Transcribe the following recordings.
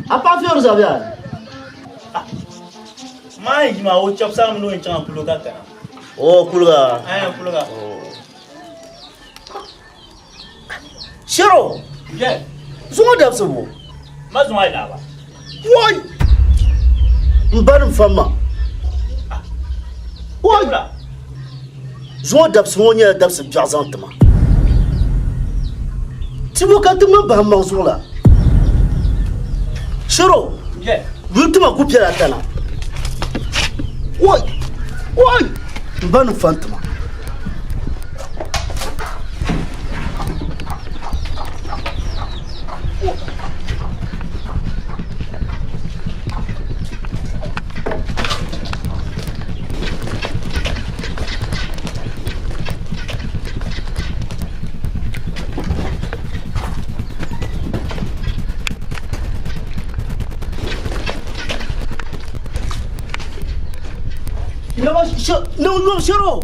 A paɣa Fiɛri zaa bɛ a ni? Maa yi maa o chɛbu saa mini o yɛn chaŋ polo ka kana. O kuliga. Ayi kuliga. Shiro. Ye. Zuŋɔ dabisi bo. Ma zuŋɔ ayi laaba. Woi. N ba nim fam ma. Woi. Zuŋɔ dabisi ŋɔ nyɛla dabisi biɛɣu zaŋ ti ma. Tibo ka ti ŋma bahi maŋ zuɣu la. Shiro. Ye. Yuli tima ku piɛla tana. Woi! Woi! N ba ni fa n tima. Shiro!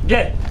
Get!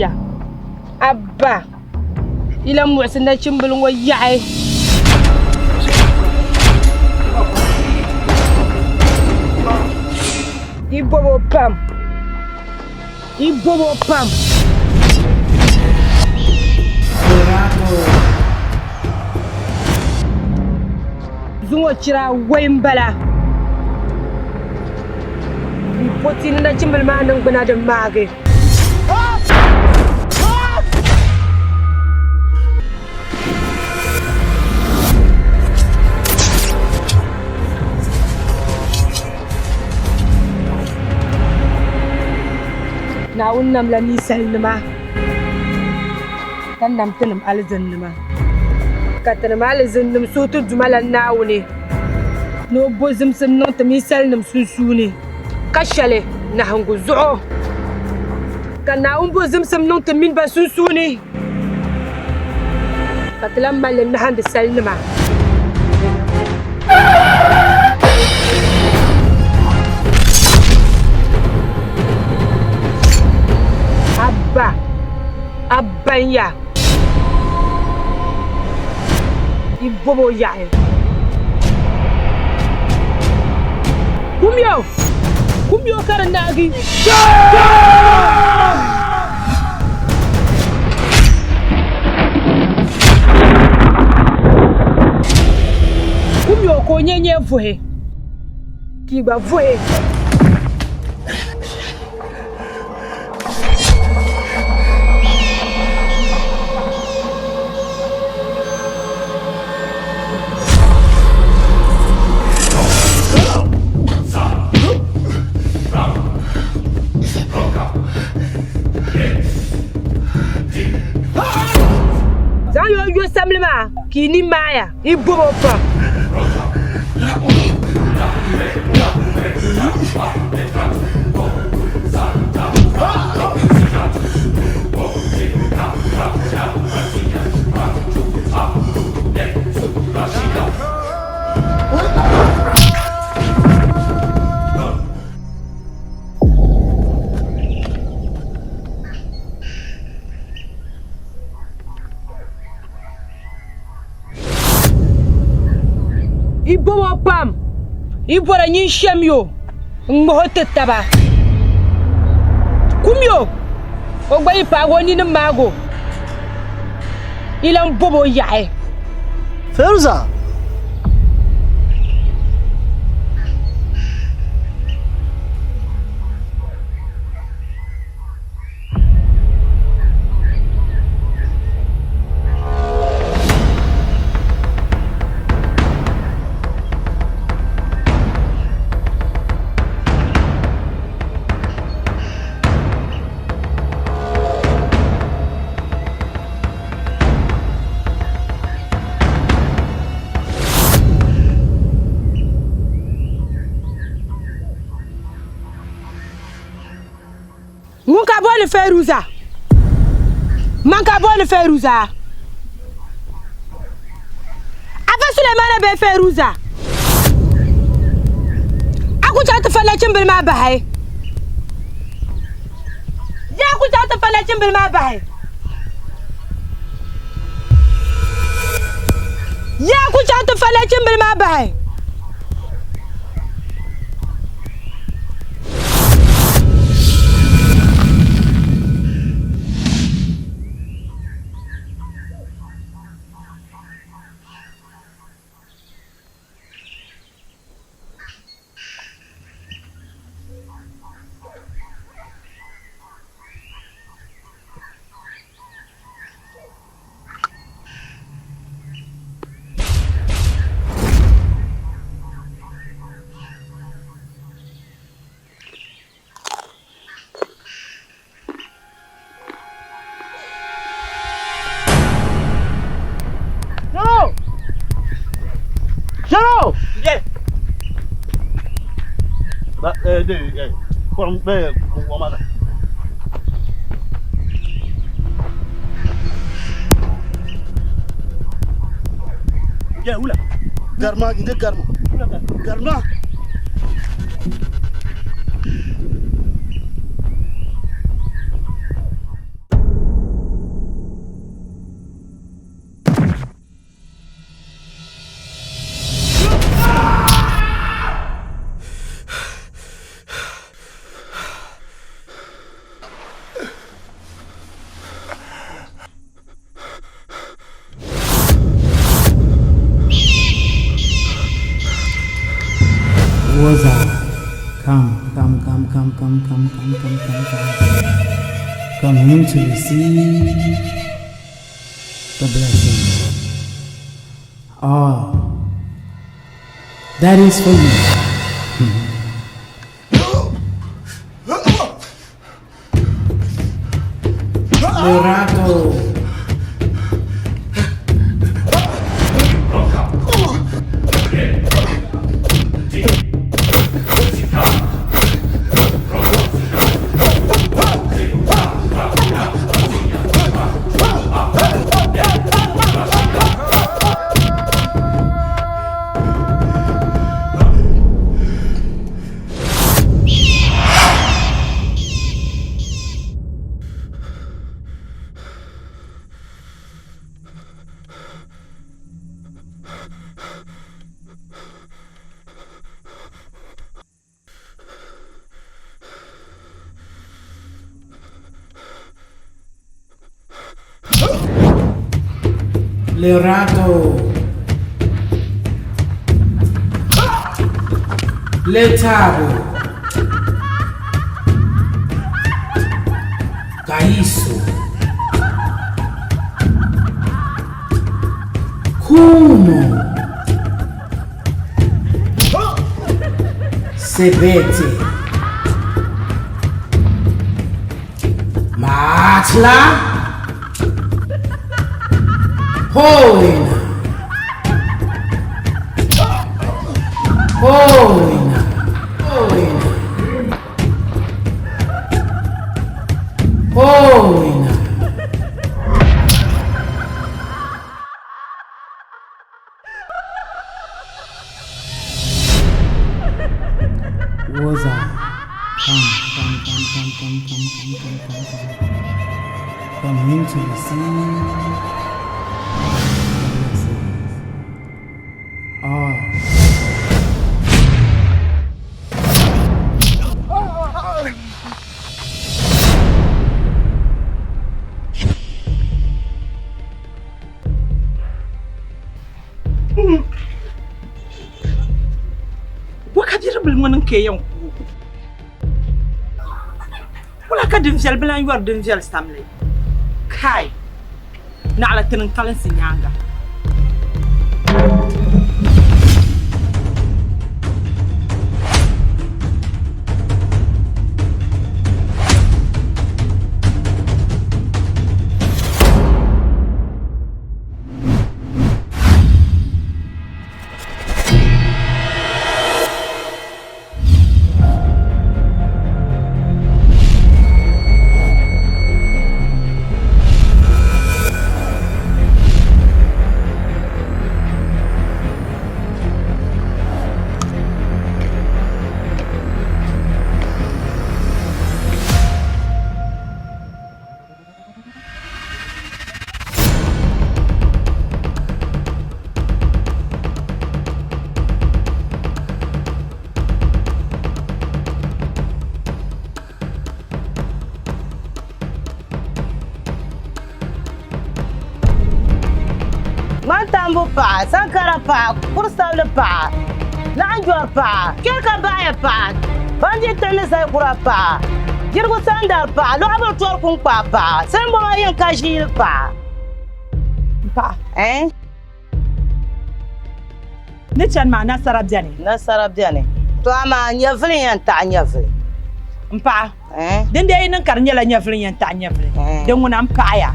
ya. Abba, yi lan muɣisi nachimbili ŋɔ yaɣi. Yi bɔb o pam. Yi bɔb o pam. Zuŋɔ chira wei m-bala. Yi bo ti ni nachimbili maa niŋgbuna di maagi. Naawuni namla ninsalinima ka nam tinim alizinnima, ka tinim alizinnim suhu ti Duuma la Naawuni ni o bo zimsim niŋ ti ninsalinim sunsuuni, ka shɛli nahiŋgu zuɣu ka Naawuni bo zimsim niŋ ti mini ba sunsuuni, ka ti lan mali li nahindi salinima. Abba, Abba n-ya, yi bɔb o yaɣi. Kumyo! Kumyo ka di naagi. Kumyo ka o nyɛ nyɛ vuhi ka yi gba vuhi. Zaŋ yo yo samli maa ka yi ni maaya yi bob o pam. Yi bob o pam, yi bɔra nyin shɛm yo n-ŋmah o ti taba. Kum yo o gba yi paag o nini maag o, yi lan bob o yaɣi. Feruza! Ŋun ka booni Feruza? Man ka booni Feruza? Afa Sulemana bee Feruza? A ku chaŋ ti fa nachimbili maa bahi? Yaa ku chaŋ ti fa nachimbili maa bahi? Yaa ku chaŋ ti fa nachimbili maa bahi? Jalo! Jalo! Yeah. Ba, eh, de, eh, kɔrɔ, eh, wɔma la. Yeah, wula. Garma, nde garma. Wula ka. Garma. Woza, come, come, come, come, come, come, come, come, come, come. Come in to receive the blessing. All that is for you. Lerato. Lerato. Lethabo. Kaiso. Khumo. Sebete. Matla. Hoina. Hoina. Hoina. Hoina. Woza. Come, come, come, come, come, come, come, come, come, come. Come in to receive the blessings. All. Bo ka bidibili ŋɔ niŋ ka yɛn ku o? Wula ka din viɛli bi lan yɔri din viɛli samli? Kai! Naɣila ti niŋ kalinsi nyaaŋa. Ŋmantambo paɣa, sankara paɣa, kurisabili paɣa, laɣinjɔri paɣa, kɛrika baɣaya paɣa, bandi ni zali kura paɣa, jirigu sandari paɣa, lɔɣibili tɔri kunkpaa paɣa, sambɔŋɔ yin ka ʒiili paɣa. Paɣa. Eh? Ni chani maa nasara beni. Nasara beni. To amaa nyɛvili yɛn taɣi nyɛvili. N paɣa. Eh? Din dee yi niŋ ka di nyɛla nyɛvili yɛn taɣi nyɛvili. Eh. Din ŋuna n paɣaya.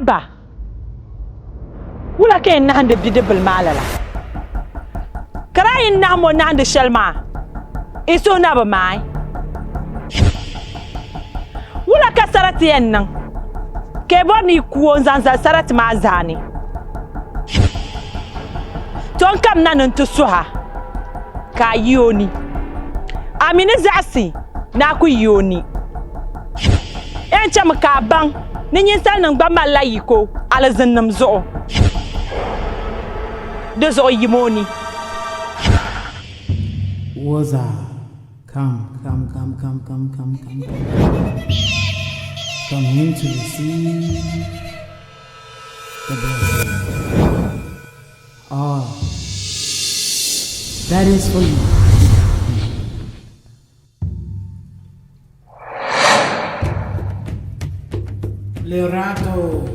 A ba, wula ka yɛn nahindi bidibbil maa lala? Ka daa yi nahim o nahindi shɛli maa, i suhu na bi maai. Wula ka sarati yɛn niŋ ka yi bɔri ni yi ku o n-zaŋ zali sarati maa zaani? To n kamina ni n ti suh a ka a yi o ni. A mi ni zaɣisi ni a ku yi o ni. Yɛn chɛmi ka a baŋ ni ninsalinim gba malila yiko alizinnim zuɣu. Di zuɣu yim o ni. Woza, come, come, come, come, come, come, come, come. Come in to receive the blessing. All that is for you. Lerato.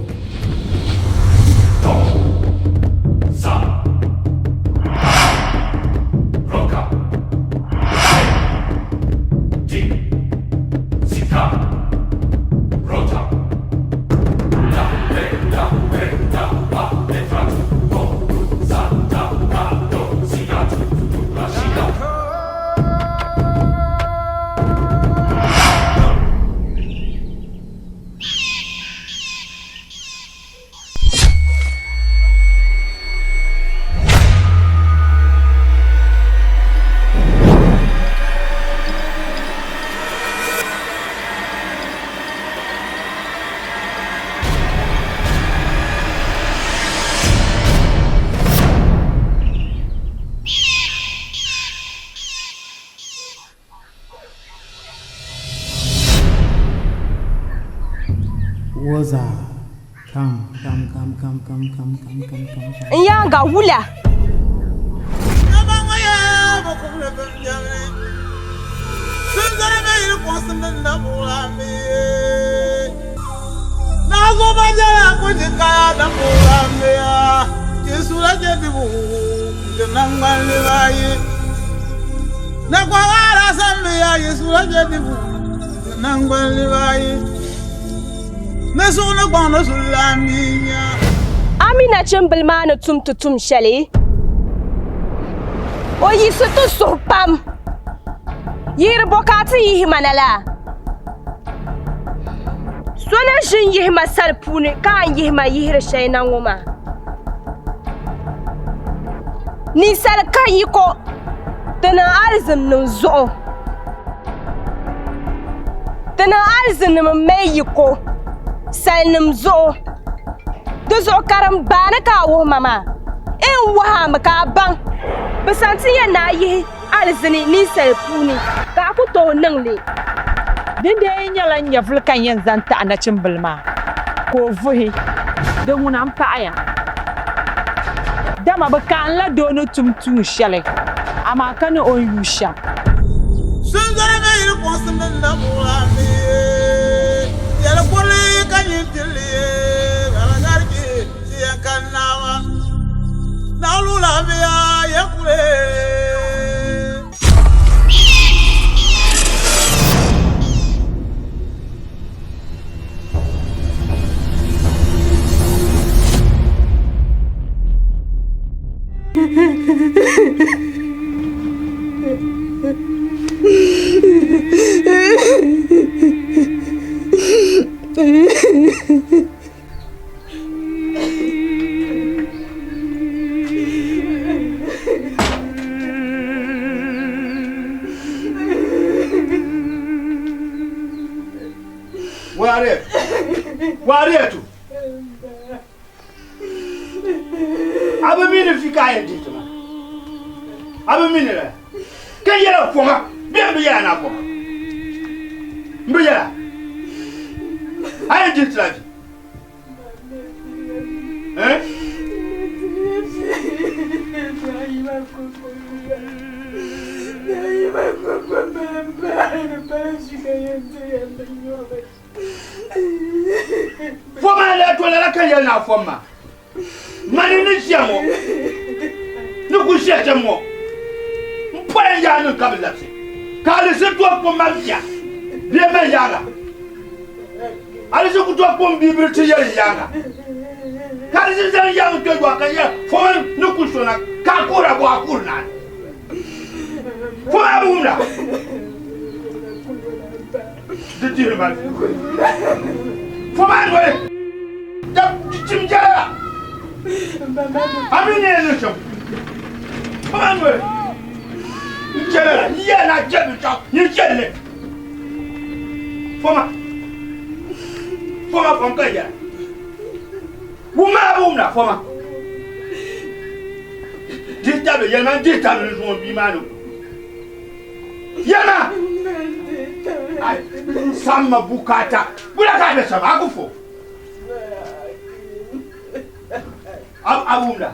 Woza, come, come, come, come, come, come, come, come, come, come. N yaaŋa wula? A mi nachimbila maa ni tum ti tum shɛli? O yiɣisi ti suhu pam. Yihiri bɔ ka a ti yihi ma na laa? So na ʒi n-yihi ma sal puuni ka a ni yihi ma yihiri shɛli na ŋɔ maa. Ninsal ka yiko ti niŋ alizinnim zuɣu. Ti niŋ alizinnim m-mali yiko salinim zuɣu. Di zuɣu karimbaani ka a wuhi ma maa. N wuhi a mi ka a baŋ bɛ sani ti yɛn ni a yihi alizini ninsal puuni ka a ku tooi niŋ li. Dindee nyɛla n nyɛvili ka n yɛn zaŋ taɣi nachimbila maa ka o vuhi, di ŋuna m-paɣiya. Dama bɛ kaanila doo ni tum tuun shɛli, amaa ka ni o ni yuui shɛm. Waretu. A bi mi ni vi ka a yɛn dihi ti ma. A bi mi ni la. Ka yɛla koma bee n bi yɛla na koma. N bi yɛla. A yɛn dihi ti la vi. Eh? Fom a lee to lala ka yɛli ni a fom ma. Mani ni ʒiya ŋɔ ni ku ʒiya shɛm ŋɔ m pɔya n yaa niŋ ka bi labisi ka alizini tooi kpum ma bia bee man yaaga. Alizin ku tooi kpɔŋ bia biri ti yɛli yaaŋa. Ka alizin zaŋ yaaŋa kpe yɔɣu ka yɛli, Foma ni kuli so na ka a kuhira bɔ a kuhiri naani. Foma a bi wumda. Di dihiri ma vi. Foma a noli. Da chim jɛla la. A mi ni yɛn niŋ shɛm. Foma a noli. N jɛla la. N yɛli ni a jɛli binshɛɣu. Nyin jɛli li. Foma. Foma fom ka yɛla. Wumma a bi wumda foma. Dihi tabili yɛlima n dihi tabili n zuŋɔ bia maa ni ku. Yɛlima. N samma bukaata. Wula ka a be shɛm a ku fo. A bi wumda.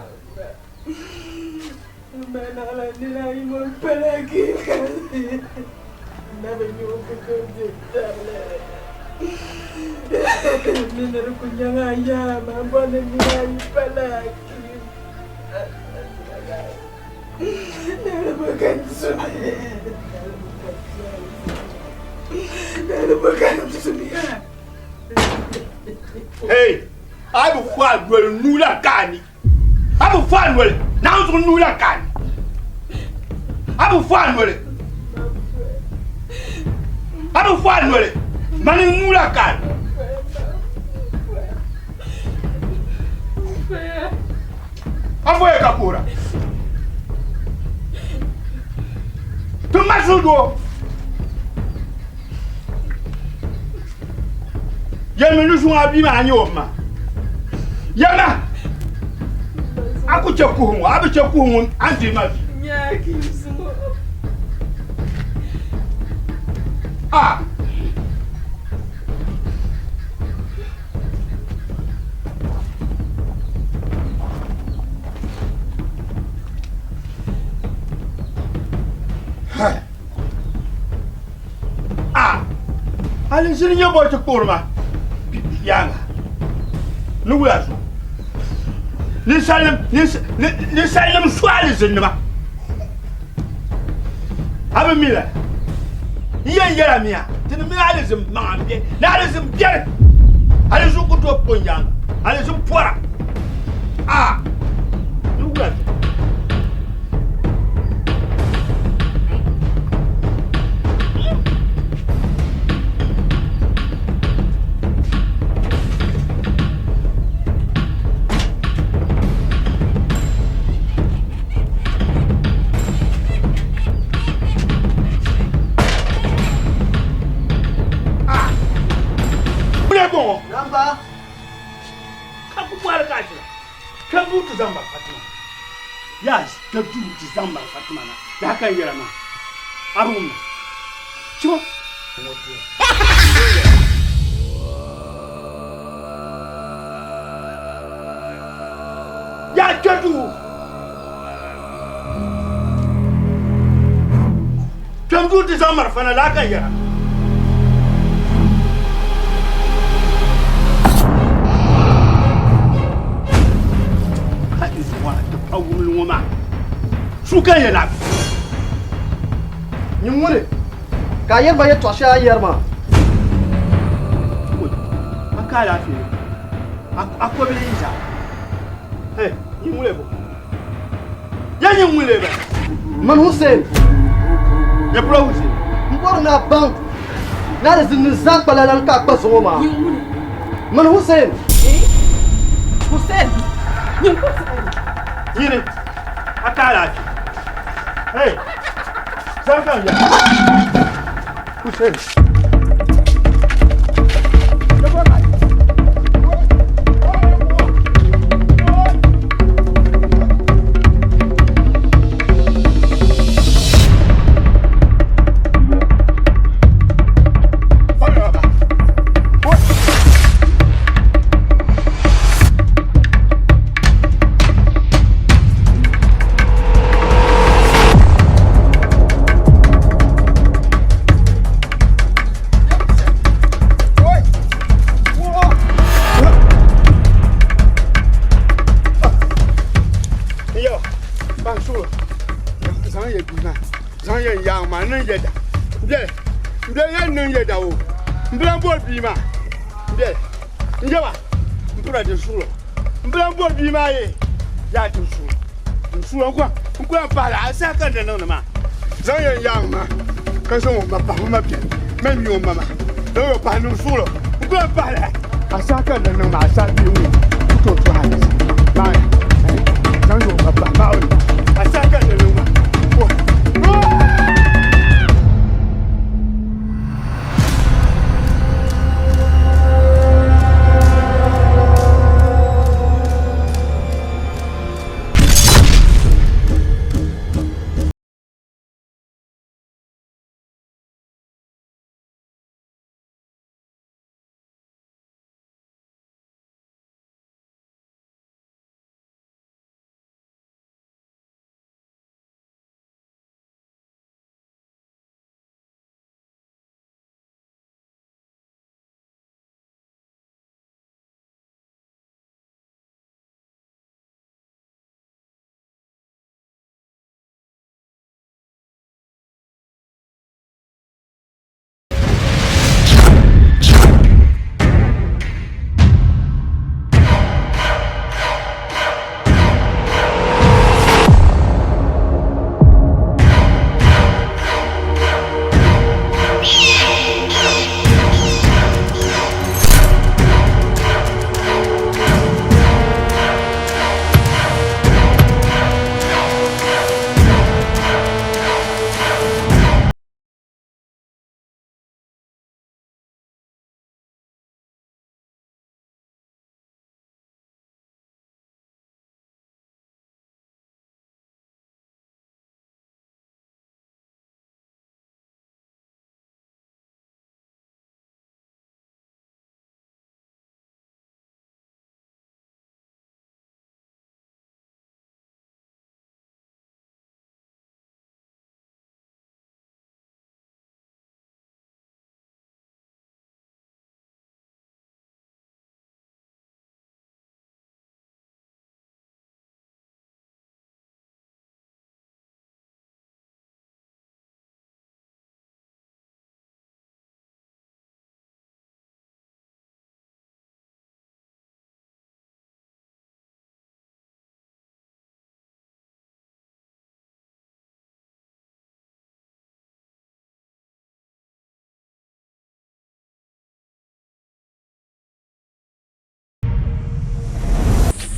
Hey, a bi fo a doli nuu la ka a ni. A bi fo a noli, Naawuni zuɣu nuu la ka a ni. A bi fo a noli. A bi fo a noli, mani nuu la ka a ni. A foya ka kuhira. Ti ma suhudoo. Yɛlimi ni zuŋɔ a bia maa nyɛ o ma. Yɛlima a ku chɛ kuhi ŋɔ, a bi chɛ kuhi ŋɔ a ni dihi ma vi. A A alizini nyɛ bɔ ti kpuɣiri ma yaaŋa ni wula zuɣu ninsalinima su alizinima a bi mi la n yɛn yɛla miya ti ni mini alizin maŋa m-be ni alizin biɛri alizin ku tooi kpuɣi yaaŋa alizin pɔra a ni wula zuɣu. Yaa ka duu ti zaŋ mali Fatima na daa ka n yɛla maa a bi wumda chimo yaa kpɛ duu kpɛm duu ti zaŋ marafa na laa ka n yɛra pa wumli ŋɔ maa su ka yɛla Nyin ŋuni ka a yɛri ma yɛtɔɣ shɛli a ni yɛri maa? A ka alaafee a kɔbili yi zaa. Hey, nyin ŋuni bo? Ya nyin ŋuni ba? Man Hussein. Ya pula Hussein. M bɔri ni a baŋ ni a di zini ni zaŋ kpa lala ka a kpa zuŋɔ maa. Man Hussein. Hussein. Nyin Hussein. Nyini, a ka alaafee. Hey, zaŋ kam ya. Hussein. N bɛli n jɛma n pira din suɣulo n bi lahi bɔri bia maa yee yaa din suɣulo din suɣulo n ku n ku lahi pahi la a saha ka n di niŋdi maa zaŋ ya n yaŋ maa ka zaŋ o ma pahi o ma biɛni mali mi o ma maa zaŋ o pahi niŋ suɣulo n ku lahi pahi la a saha ka n di niŋ maa a saha bia ŋɔ ku tooi tuhi a maa zaŋ ya o ma pahi maa a saha ka n di niŋ maa.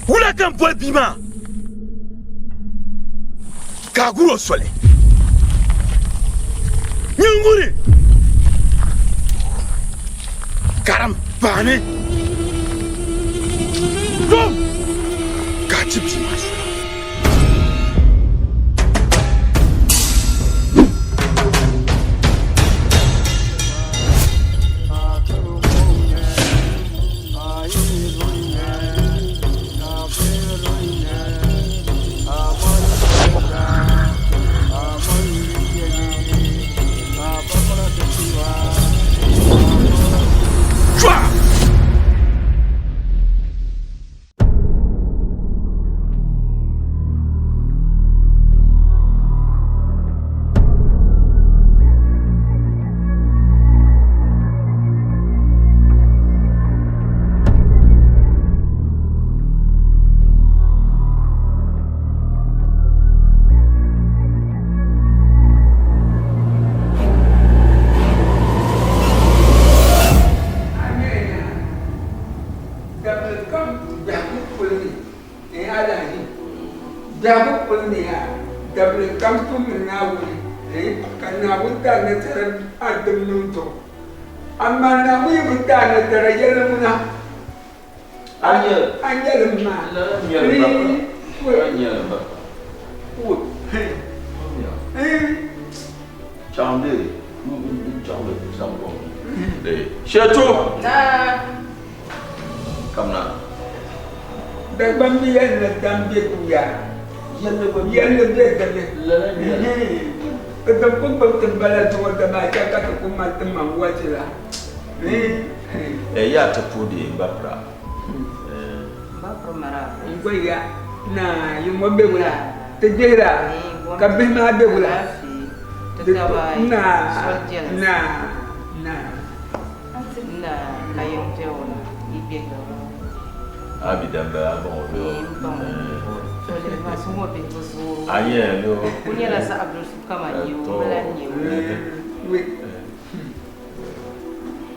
Wula ka n boli bia maa ka a guri o soli? Nyin guri karim paani dom ka a ti bia maa soli. Dabili kam biɛhigu puli ni n alahichi biɛhigu puli ni yaa dabili kam tumdi Naawuni ka Naawuni ti a nasara a dimnim zuɣu. Amaa Naawuni yi bi ti a nasara yɛli ŋuna a nyɛlim maa. Shɛtu! Kamina. Dagbaŋ bi yɛli ni dam be duya, yɛlli be dini. Ti din ku gbubi ti bala zuɣu dama a chɛ ka ti ku mali ti maŋ wachi la. Yaa ti puhi di m ba pira. N gba ya na yi ŋɔ be wula? Ti gbihira ka bihi maa be wula? Na na na. Na ka yɛn kpɛ o na yi bɛ A bi dan bala a baŋ o bɛ o. N baŋ o. To lihi maa so ŋɔ bihi bi zoori o. A nyɛ ni o. O nyɛla zaɣ bilifu kaman nyɛ o bi lahi nyɛ o.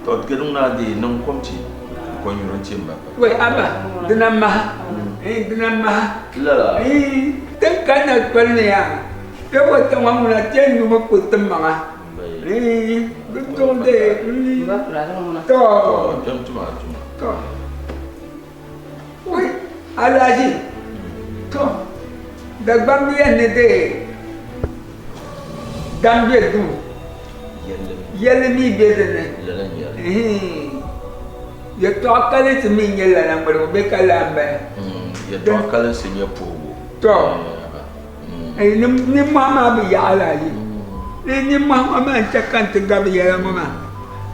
To gani ŋuna dee niŋ kom ti ko nyuri n-ti m ba pa. Wei Abba, dina m-maha, dina m-maha. Lala. Tin kanna toli ni yaa, kpe bɔ tiŋ ŋɔ ŋuna ti yɛn nyumi kuli ti maŋa. Di duɣu dee, to. To. Wei Alhaji, to Dagbamb yɛn ni dee dam be duu. Yɛlli mi be di ni. Yɛtɔɣa kalinsi mi n-nyɛ lala ŋmaligu bee ka laa m-bala. Yɛtɔɣa kalinsi n-nyɛ puhigu. Tɔ! Nimmohi maa bi yaɣi lala yi. Nimmohi ŋɔ maa n-chɛ ka n ti gabi yɛla ŋɔ maa.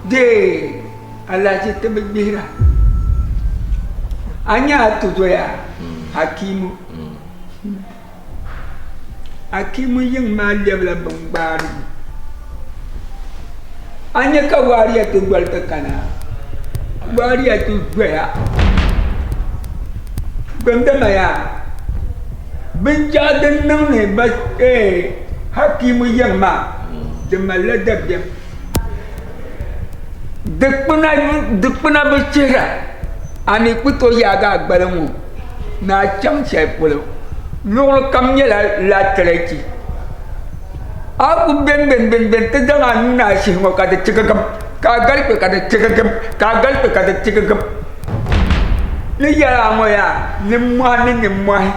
Dee alahichi ti bi gbihira. A nya a tuzoya Hakimu. Hakimu yiŋ maa lɛbila bingbaarigu. A nya ka waariya ti doli ti kana, waariya ti doya. Gbandama yaa, binshɛɣu din niŋdi ba Hakimu yiŋ maa, di malila dabiɛm. Dikpuna bi chihira, a ni ku tooi yaagi a gbali ŋɔ ni a chaŋ shɛli polo. Luɣili kam nyɛla latirɛchi. A ku bɛnbɛnbɛnbɛn ti zaŋ a nuu ni a shihi ŋɔ ka di chigigim, ka a gali kpe ka di chigigim, ka a gali kpe ka di chigigim. Ni yɛli a ŋɔ yaa, nimmɔhi ni nimmɔhi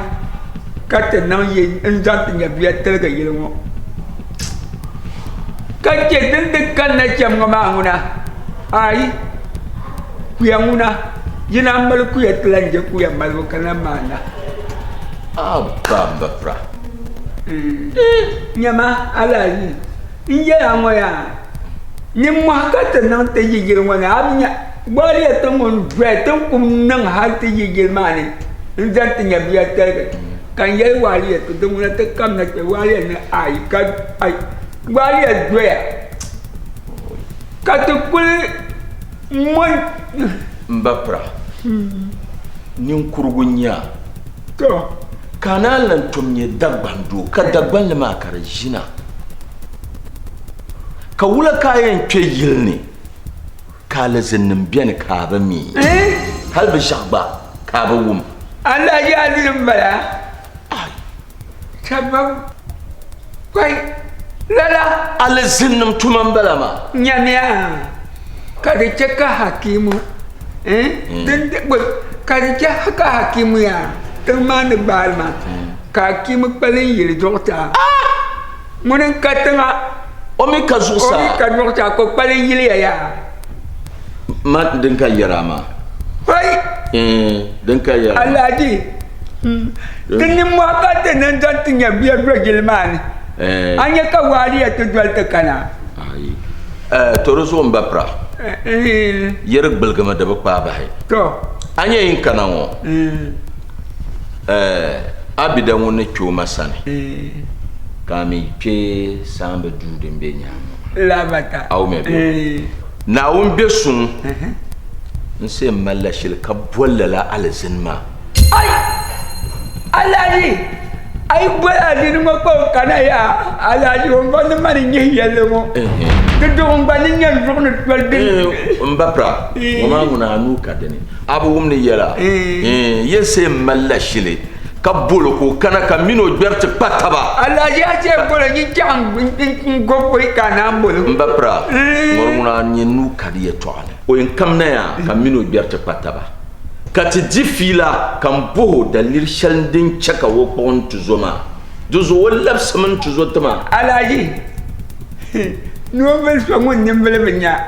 ka ti niŋ yi n-zaŋ ti nyɛviya tiligi yili ŋɔ. Ka chɛ din di kanna shɛm ŋɔ maa ŋuna, aai, kuya ŋuna, yi naan mali kuya ti lan je kuya malibu ka na maana. Abba m ba pira. Nyama Alhaji, n yɛl a ŋɔ yaa, nimmɔhi ka ti niŋ ti yi yili ŋɔ ni, a bi nya Gbaaliya ti ŋun doya ti ni kum niŋ hal ti yi yili maa ni n-zaŋ ti nyɛviya tiligi. Ka n yɛli Waaliya ti di ŋuna ti kamina kpe Waaliya ni ayi ka ayi Waaliya doya ka ti kuli mo M ba pira, ninkurugu n-nyɛ a. To. Ka a naan lan tom nyɛ Dagban doo, ka Dagbanli maa ka di ʒina. Ka wula ka a yɛn kpe yili ni ka alizinnim beni ka a bi mi? Hal bɛ ʒiɛɣu gba ka a bi wum. Alhaji Aliyu m-bala. Sabab kpai lala. Alizinnim tuma m-bala maa. Nyamiya ka di chɛ ka Hakimu din di kpe ka di chɛ ka Hakimu yaa tiŋ maa ni gbaali maa ka Hakimu kpalim yili zuɣusaa. Ŋuni n-ka tiŋa. O mi ka zuɣusaa. O mi ka zuɣusaa ka o kpalim yiliya yaa. Ma din ka yɛra maa. Hoi! Din ka yɛra maa. Alhaji, ti nimmɔhi ka ti niŋ zaŋ ti nya bia dojili maa ni. A nya ka waaliya ti doli ti kana. Ayi. To di zuɣu m ba pira. Yɛri gbuligimi di bi kpaai bahi. To. A nya yin kana ŋɔ. Abida ŋun ni kpe o ma sani, ka a mi kpe saamba duu din be nyaaŋa maa. A wumya bee? Naawuni be suŋ n-say m malila shili ka boli lala alizini maa. Ai! Alhaji! A yi boli alizini ŋɔ ka o kana yaa, Alhaji o ba ni ma ni nyihi yɛlli ŋɔ. Di duɣu n gba ni nya n zuɣu ni toli din. M ba pira, ŋɔ maa ŋuna a nuu ka dini. A bi wum ni yɛla? Iin, Yɛsee malila shili ka bol o ka o kana ka min o gbɛri ti kpa taba. Alaji a chɛ bol o nyin chaɣ n-go pɔi ka a naan bol o. M ba pira, ŋɔri ŋuna a nyɛ nuu ka di yɛtɔɣa ni. O yɛn kamina yaa ka min o gbɛri ti kpa taba. Ka ti di fiila ka m bɔh o daliri shɛli din chɛ ka o kpuɣi n tuzo maa. Di zuɣu o labisimi n tuzo ti ma. Alaji, noombil so ŋun nimbili bi nya,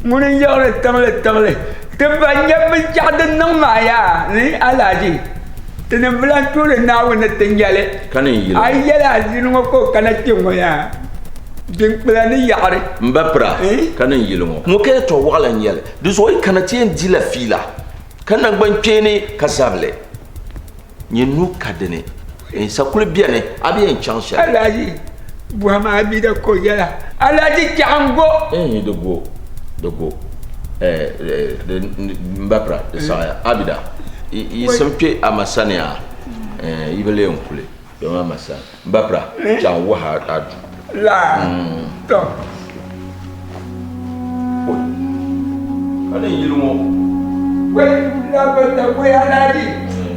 ŋuni n-yiɣiri tiŋli tiŋli. Ti ba nya binshɛɣu din niŋ maa yaa ni alaji, ti ni bi lan tuuli Naawuni ni ti nya li. Kani n-yili A yi yɛli a zini ŋɔ ka o kana kpe ŋɔ yaa, dinkpila ni yaɣiri. M ba pira, kani n-yili ŋɔ. Ŋɔ ka yɛtɔɣ wɔɣila n-nyɛ li. Di zuɣu o yi kana ti yɛn dila fiila, ka naŋgbankpeeni ka zabili. Nyɛ nuu ka di ni, n sa kuli beni, a bi yɛn chaŋ shɛli. Alhaji, bɔhim a bida ka o yɛla, Alhaji chaɣ n-go. Eeh di go, di go. M ba pira, di saɣiya. Abida, yiɣisim kpe a ma sani yaa, yi bi lee n-kuli, kpɛm a ma sani. M ba pira, chaŋ wuhi a duu. Laa, tɔ. Oi, ka ni yili ŋɔ. Wei, laa bata, wei Alhaji,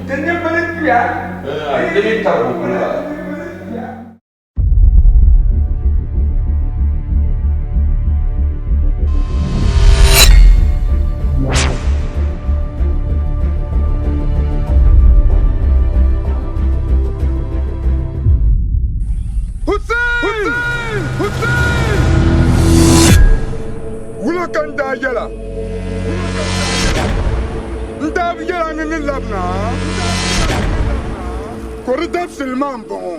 ti nimbili kpiya. Di mi taribu kuli bala. Hussein! Hussein! Wula ka n daa yɛla? N daa bi yɛla ni ni labina? Ko di dabisili maa m-bɔŋɔ.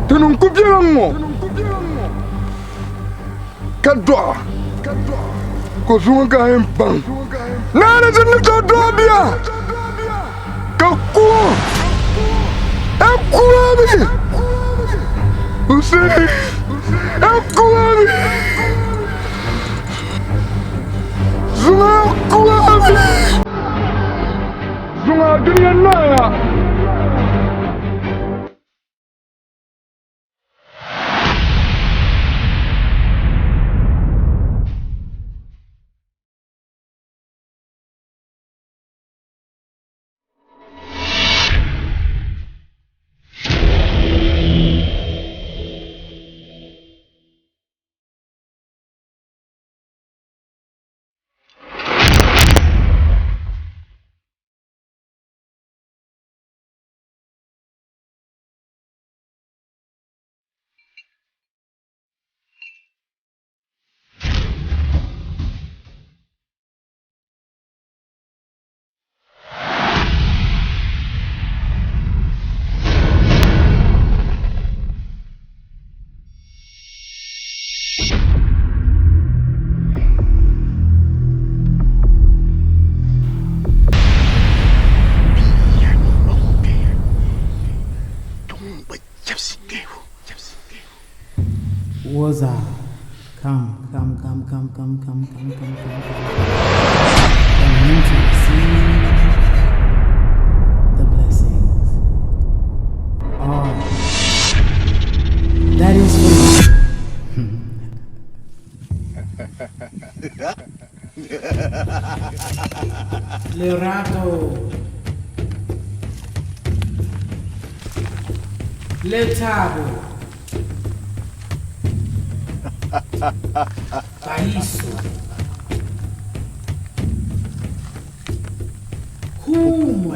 Ti niŋ ku biɛla ŋ-ŋɔ ka dɔɣa ka zuŋɔ ka a yɛn baŋ naa ni ti ni tooi dɔɣi bia ka ku o a ku o mi Hussein a ku o mi zuŋɔ a ku o mi zuŋɔ a dunia naaya. Woza, come, come, come, come, come, come, come, come, come, come. Come in to receive the blessings. All that is for you. Lerato. Lethabo. Paiso. Khumo.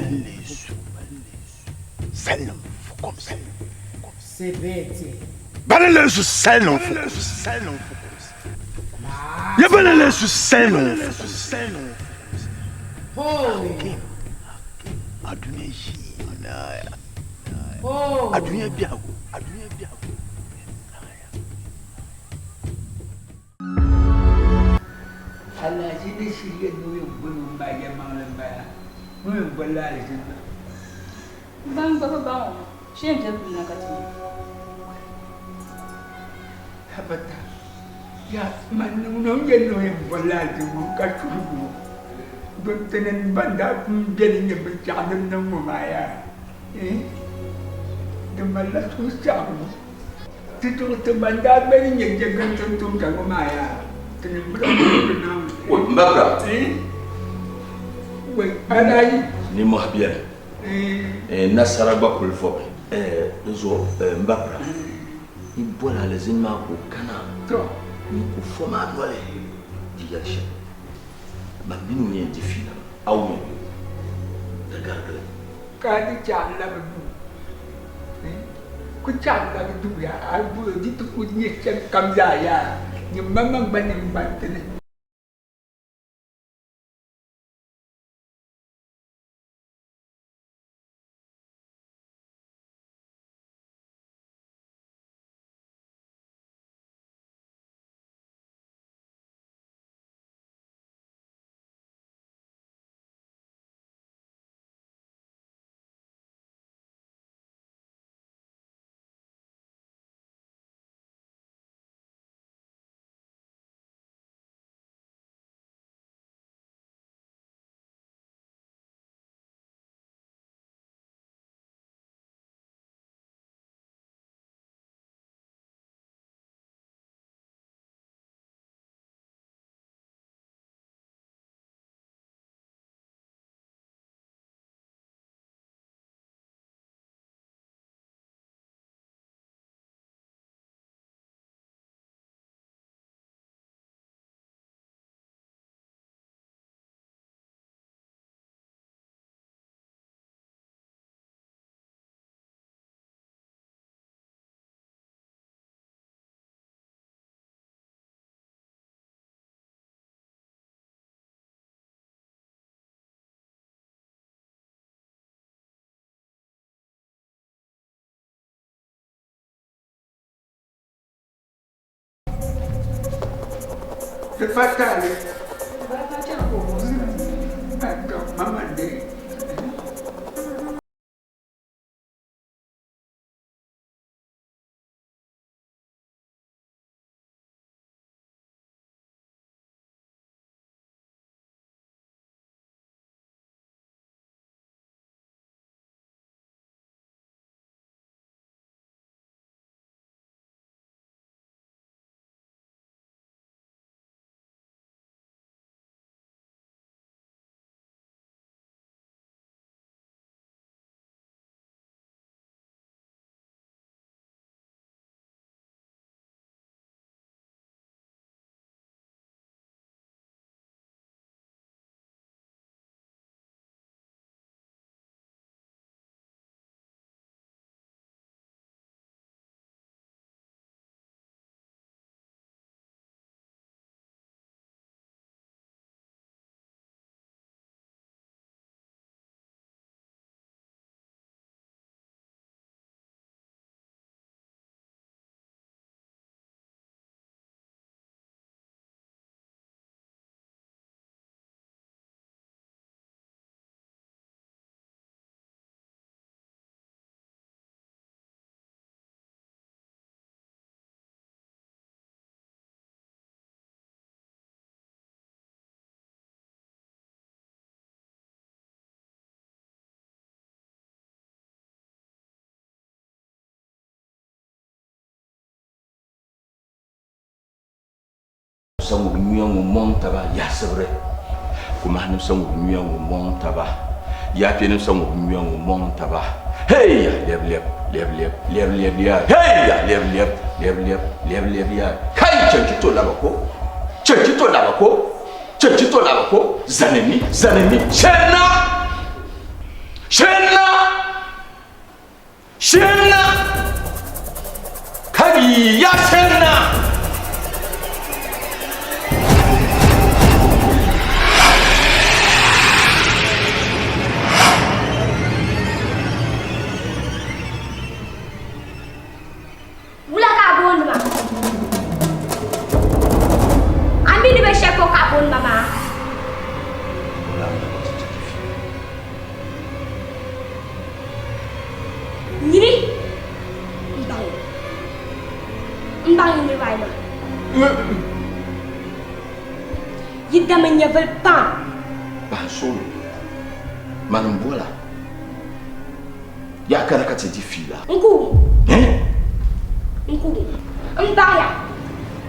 Sebete. Balelesu sɛlɛn ye balelesu sɛlɛn adunya yi adunya biago adunya biago. Alahachi ni shiri yɛli ni o yɛn boli ŋun maa yɛlimaŋli m-bala, ni o yɛn bolila alizinna. Ban gba bi baŋ o, shee m-be kuli na ka ti nya. Tabata, yaa man ŋun o ni yɛli ni o yɛn bolila alizinna ŋɔ ka tuhi o, don tinim ban daa pun beni nyɛ binshɛɣu din niŋ ŋɔ maa yaa, eh, di malila suhusaɣiŋgu. Ti tuɣi ti ban daa beni nyɛ jɛganti n-tumda ŋɔ maa yaa, tinim bi lahi bɔri Naawuni. Woi, m ba Bra. Woi, Alayi. Nimmohi beni. Nasara gba kuli vɔbi. Di zuɣu m ba Bra, yi boli alizini maa ka o kana n-ku fom a noli di yɛli shɛli. Man mini o yɛn di fiila maa, a wum ya bee? Di garigili. Ka a di chɛ a labi duu, ku chɛ a labi duu yaa, a di ti ku nyɛ shɛm kam zaa yaa, nyin maŋmaŋ gba nini baŋ ti ni. Di pa taali. Mama n-deei. Sa ŋubi nyuya ŋɔ mɔŋ taba yaɣisibiri, Kumahinim sa ŋubi nyuya ŋɔ mɔŋ taba, Yaapiɛnim sa ŋubi nyuya ŋɔ mɔŋ taba. Hey ya lɛb lɛb lɛb lɛb lɛb lɛb ya hey ya lɛb lɛb lɛb lɛb lɛb lɛb ya kai chanchi to laba ko chanchi to laba ko chanchi to laba ko zani ni zani ni shenna shenna Shenna! Kadi ya shenna! Wula ka a booni ma? A mi ni be shɛli polo ka a booni ma maa? Nyini m-baŋ o. M-baŋ yi niriba ayi maa. Yi dami nyɛvili pam. Bahi solo, mani m-bola. Yaa kana ka ti di fiila. N ku wum. N ku wum. M baŋya.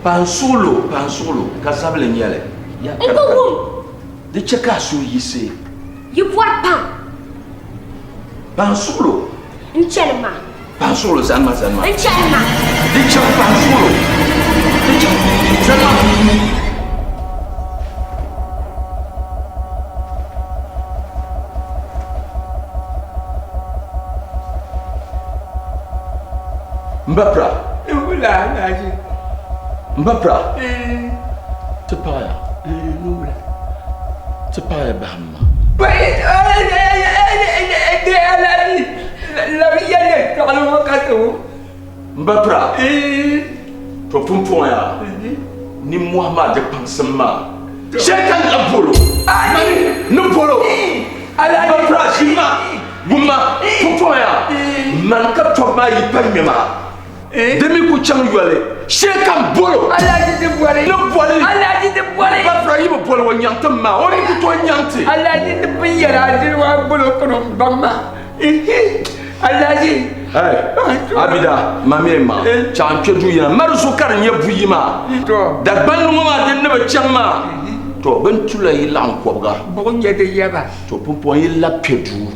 Paansuɣulo, paansuɣulo, ka zabili n-nyɛ li. N ku wum. Di chɛ ka a suhu yiɣisi. Yi bɔri pam. Paansuɣulo. N chani maa. Paansuɣulo, zani ma, zani ma. N chani maa. Di chaŋ paansuɣulo. Di chaŋ, zani ma. M ba Pra. Wula Alhaji. M ba Pra. Ti paɣiya. Wula. Ti paɣiya bahim ma. Alhaji, labi yɛli tɔɣili ŋɔ ka ti wum. M ba Pra. To pumpɔŋɔ yaa nimmohi maa di kpaŋsim maa. Shaitan la bolo. Ni bolo. Ba Pra ʒini ma. Wumma pumpɔŋɔ yaa mani ka tɔbu maa yi pa ŋmɛ maa di mi ku chaŋ yoli shee ka m bolo. Alhaji ti boli. Ni boli. Alhaji ti boli. Ba Pra yi bi boli o nyaŋ ti ma o mi ku tooi nyaŋ ti. Alhaji ti pun yɛli a dini waa bolo ka o baŋ ma. Alhaji. Hey, Abida, mami ma, chaŋ n kpe duu yina, mari zuɣu ka di nyɛ buyi maa. Dagbanli ŋɔ maa din ni bi chaŋ maa. To, bɛ ni tula yi laɣim kɔbiga. Buɣim nyɛ di yaba. To, pumpɔŋ yi labi kpe duu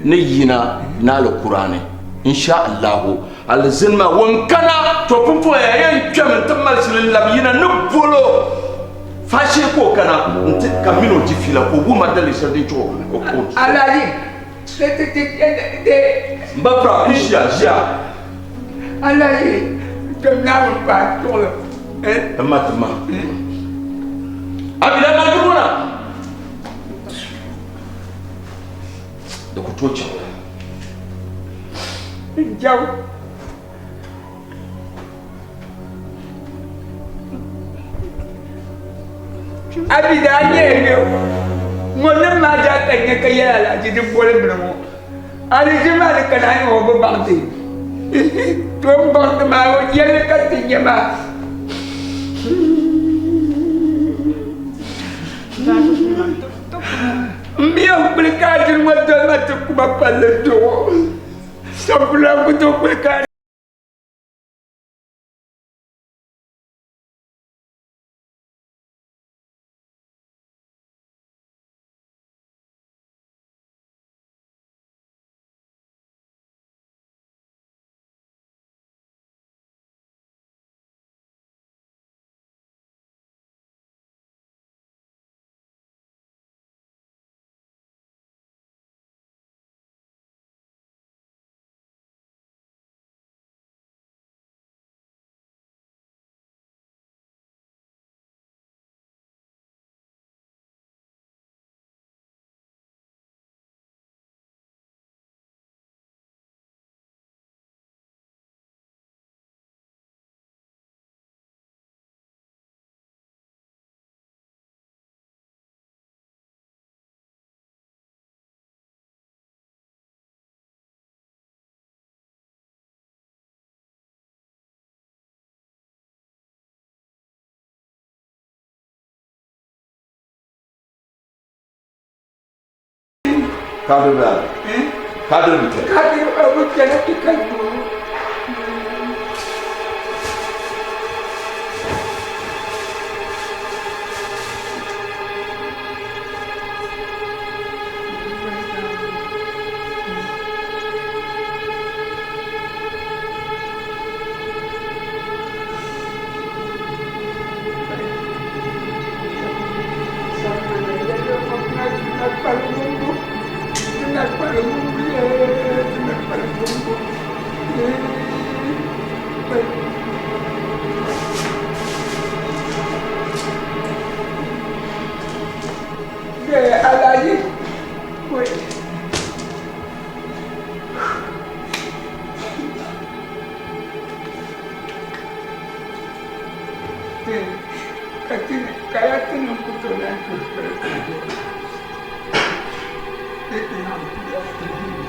ni yina ni Alkurani, insha Allahu, alizini maa ŋun kana. To, pumpɔŋ ya yɛn kpɛmi nti mali shili n-labi yina ni bolo. Faashee ka o kana nti ka m mini o di fiila ka o wuhi ma daliri shɛli din chɛ o ka o. Alhaji, M ba Pra, n ʒiya, ʒiya. Alhaji, kpɛm Naawuni paai tuɣili. Timma, timma. Abida mali ŋuna. Di ku tooi chaŋ. Jaw. A bi daa nyɛla bɛ ŋɔ nim maa zaa ka nyɛ ka yɛli alahaji di boli bini ŋɔ alizini maa ni ka naa nyɛ o bi baŋ ti to n baŋ ti maa o yɛli ka ti nyɛ maa. M mi yɛn kuli ka a dini ŋɔ doli ma ti kuma palli zuɣu sabula ku tooi kuli ka Kadir bɛ Kadir bi kpɛ. Kadir o bi kpɛla ti ka duu.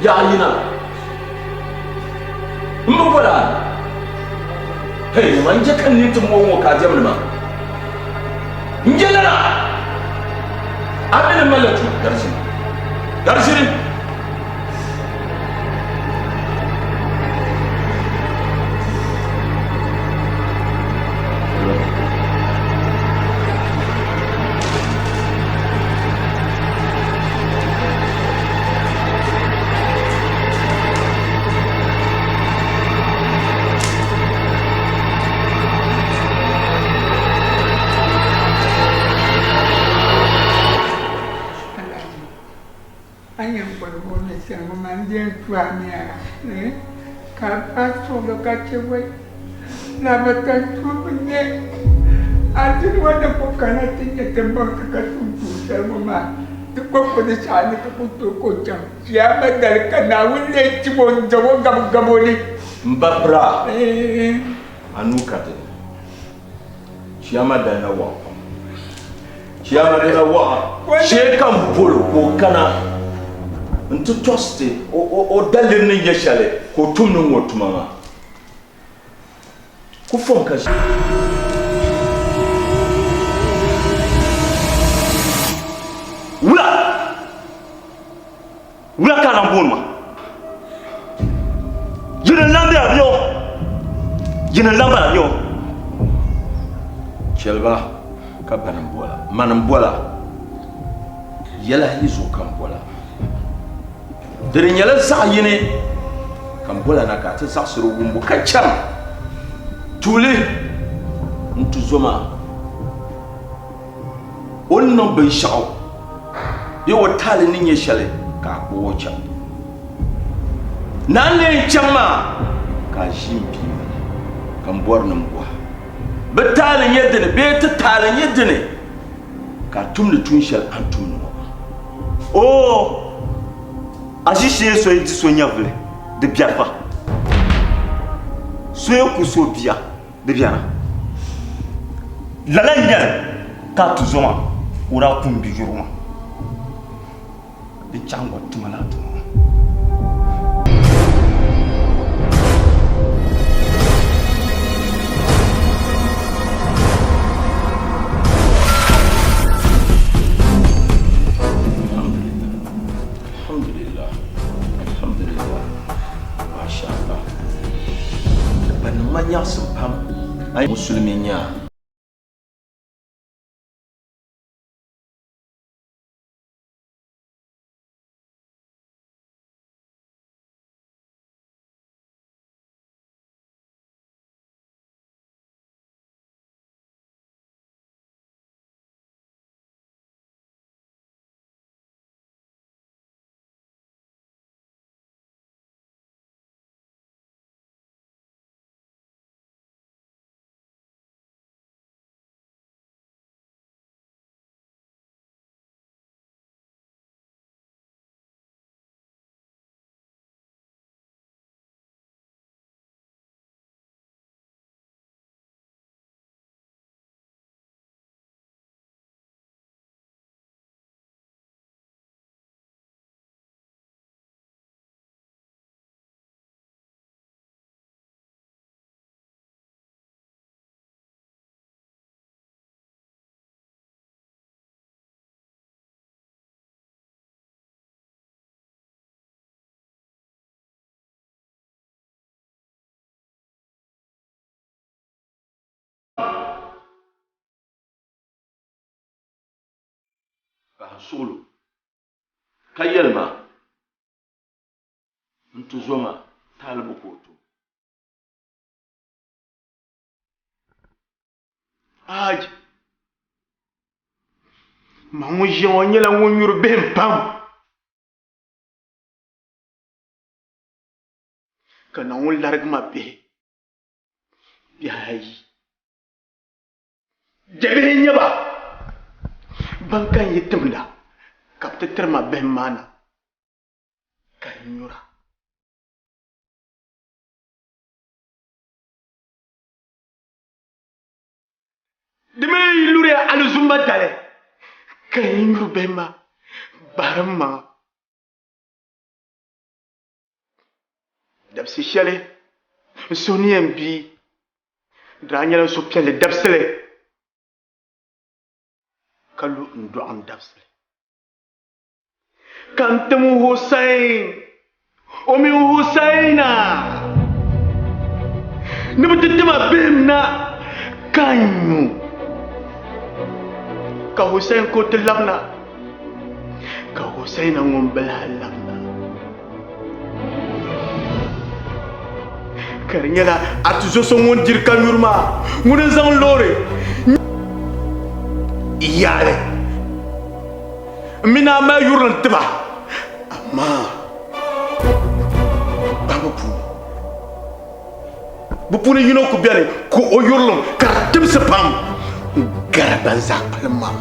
Yaɣa yina n bi bɔla hei man je ka n ni ti ŋɔ ŋɔ ka a diɛmdi ma n je lala a mi ni malila tu garisini garisini A yɛn boli o ni chani ŋɔ maa n-deei tu a mi a ka a paai suɣulo ka chɛ wai Labatan tuubi n-nyɛ a dini ŋɔ ni ku kana ti nya ti baŋ ti ka tum tuun shɛli ŋɔ maa ti kɔŋko di saha ni ti ku tooi ka o chaŋ Chiyaama dali ka Naawuni lee tim o n-zaŋ o gabigab o ni. M ba pira, a nuu ka di ni. Chiyaama dali na wɔɣa pam. Chiyaama dali na wɔɣa. Shee ka m bol o ka o kana nti tɔɣisi ti o daliri ni nyɛ shɛli ka o tumdi ŋ-ŋɔ tuma maa. Ku fom ka ʒi. Wula! Wula ka a lan booni ma? Yini n-lan be a bɛ o? Yini n-lan bala nyɛ o? Chɛli ba ka bani m-bola, mani m-bola, yɛla yi zuɣu ka m bola. Di di nyɛla zaɣ yini ka m bola na ka a ti zaɣisiri wumbu ka chaŋ tuuli n-ti zo maa o ni niŋ binshɛɣu bee o taali ni nyɛ shɛli ka a kpuɣ o chaŋ. Naa n-lee n chaŋ maa ka a ʒi m bia m-bala ka m bɔri ni m bɔhi bɛ taali nyɛ dini bee ti taali nyɛ dini ka a tumdi tuun shɛli a ni tumdi ŋɔ maa. Oo, a ʒi shee so yi di so nyɛvili, di biɛri fa. So yi ku so bia, di biɛra. Lala n-nyɛ li ka a tu zo maa. Ka o daa ku m biyurigu maa. Di chaŋ gba tuma laa tuma maa. Alhamdulillah. Alhamdulillah. Masha Allah. Ban niŋ ma nyaɣisim pam. A yi musulimi nyaa. Paɣa suɣulo ka yɛli ma n tuzo maa taali bi ka o tum. Aji, ma ŋun ʒiya ŋɔ nyɛla ŋun nyuri bihim pam. Ka Naawuni larigi ma bihi, bihi ayi. Jabihi n-nyɛ ba, ban ka n yi timda ka bɛ ti tiri ma bihim maa na ka n nyura. Di mi yi luriya alizumba dali ka n yi nyuri bihim maa bahiri m maŋa. Dabisi shɛli n suhu ni yɛn bii, di daa nyɛla suhupiɛlli dabisili ka lu n dɔɣim dabisili. Ka n tim Hussain o mini Hussaina ni bɛ ti ti ma bihim na ka n nyu. Ka Hussain ka o ti labina. Ka Hussaina ŋun bi lahi labina. Ka di nyɛla a tuzo so ŋun diri ka nyuri maa ŋuni n-zaŋ loori yaali m mi ni a mali yurilim ti ba, amaa bahibu puuni bɛ puuni yino ku beni ka o yurilim ka di timsi pam n-gari ban zaa kpalim maa.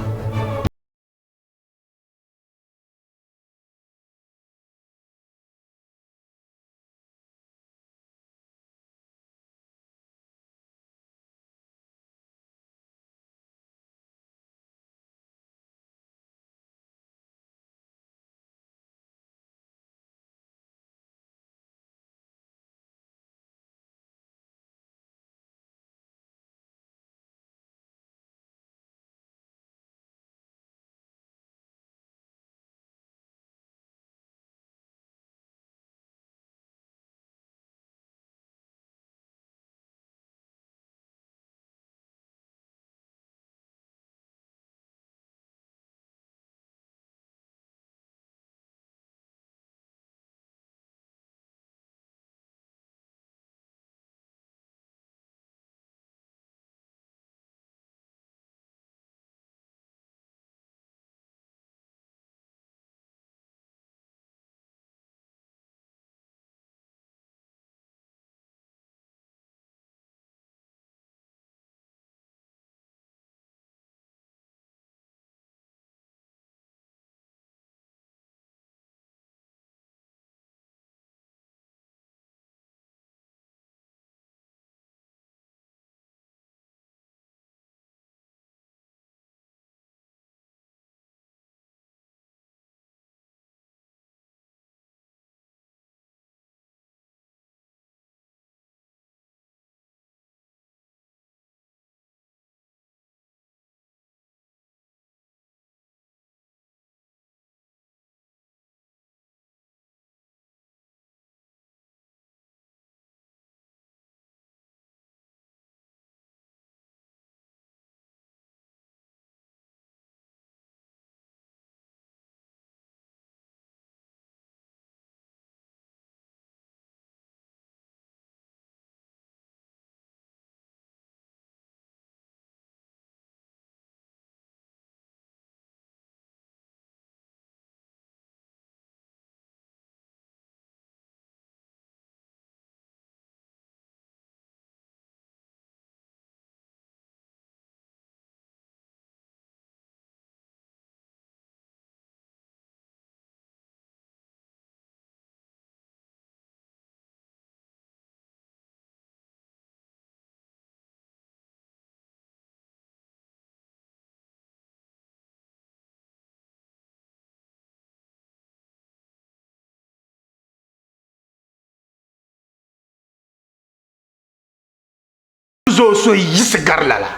zooi so yiɣisi gari lala.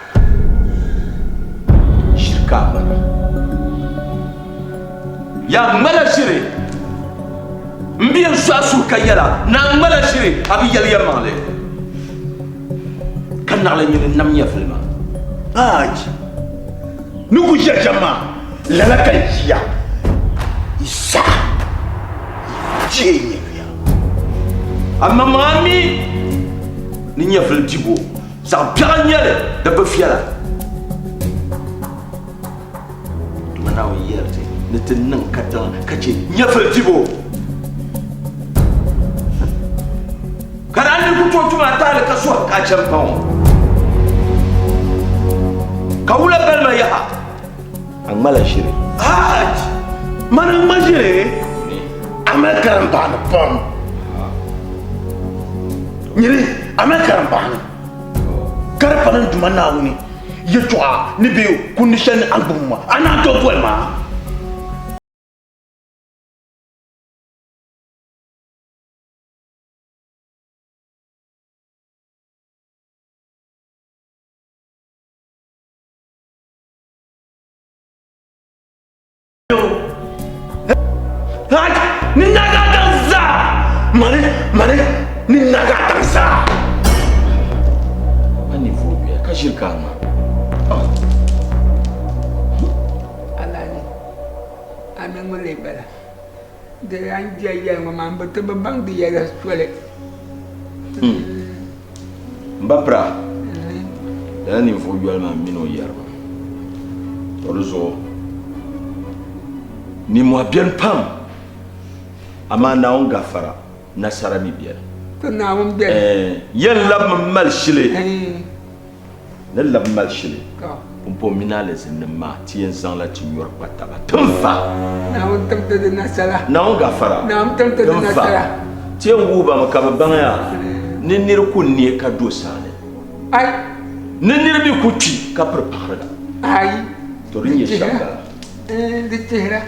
Shiri ka a ŋmana. Yaa ŋmala shiri. M bi yɛn su a suhu ka yɛl a ni a ŋmala shiri, a bi yɛli yɛlimaŋli. Ka naɣila nyini n-nam nyɛvili maa. Aai! Ni ku ʒiya shɛm maa, lala ka n ʒiya. Yi saha, yi dihi nyɛviya. Amaŋmaŋ a mi ni nyɛvili dibu zaɣ biɛɣu n-nyɛ li, di bi viɛla. Dama Naawuni yɛri ti ni ti niŋ katiŋa ka chɛ nyɛvili dibu. Ka daa ni ku tooi tum a taali ka suhi ka a chɛ m-paŋ o. Ka wula bali ma yaha? A ŋmala ʒiri. Hajj! Mani n-ŋma ʒiri? A mali karimbaani pam. Nyini, a mali karimbaani. Ka di pa ni n Duuma Naawuni yɛtɔɣa ni be kundi shɛli ni a ni gbubi ma, a naan tooi boli ma? Ni naga daŋ zaa mani mani ni naga daŋ zaa. A ninvuɣ yoya ka ʒiri ka a ŋma. Alhaji, a mi ŋun lee bala. Di a ni je yɛli ŋɔ maa, m bi ti bi baŋ di yɛla soli. M ba pira, lala ninvuɣ yoli maa mini o yɛri ba. To di zuɣu nimmohi beni pam, amaa Naawuni gafara nasara mi beni. To Naawuni beni. Yɛn labimi mali shili. Ni labi mali shili pumpɔŋ mini alizinnim maa ti yɛn zaŋla ti nyɔri kpa taba tinfa. Naawuni tim ti di nasara. Naawuni gafara. Naawuni tim ti di nasara. Ti yɛn wuhi ba mi ka bɛ baŋya ni nir ku neei ka do saa ni. Ai. Ni nir mi ku kpi ka piri paɣiriga. Ai. To di nyɛ shɛm bala. Di chihira.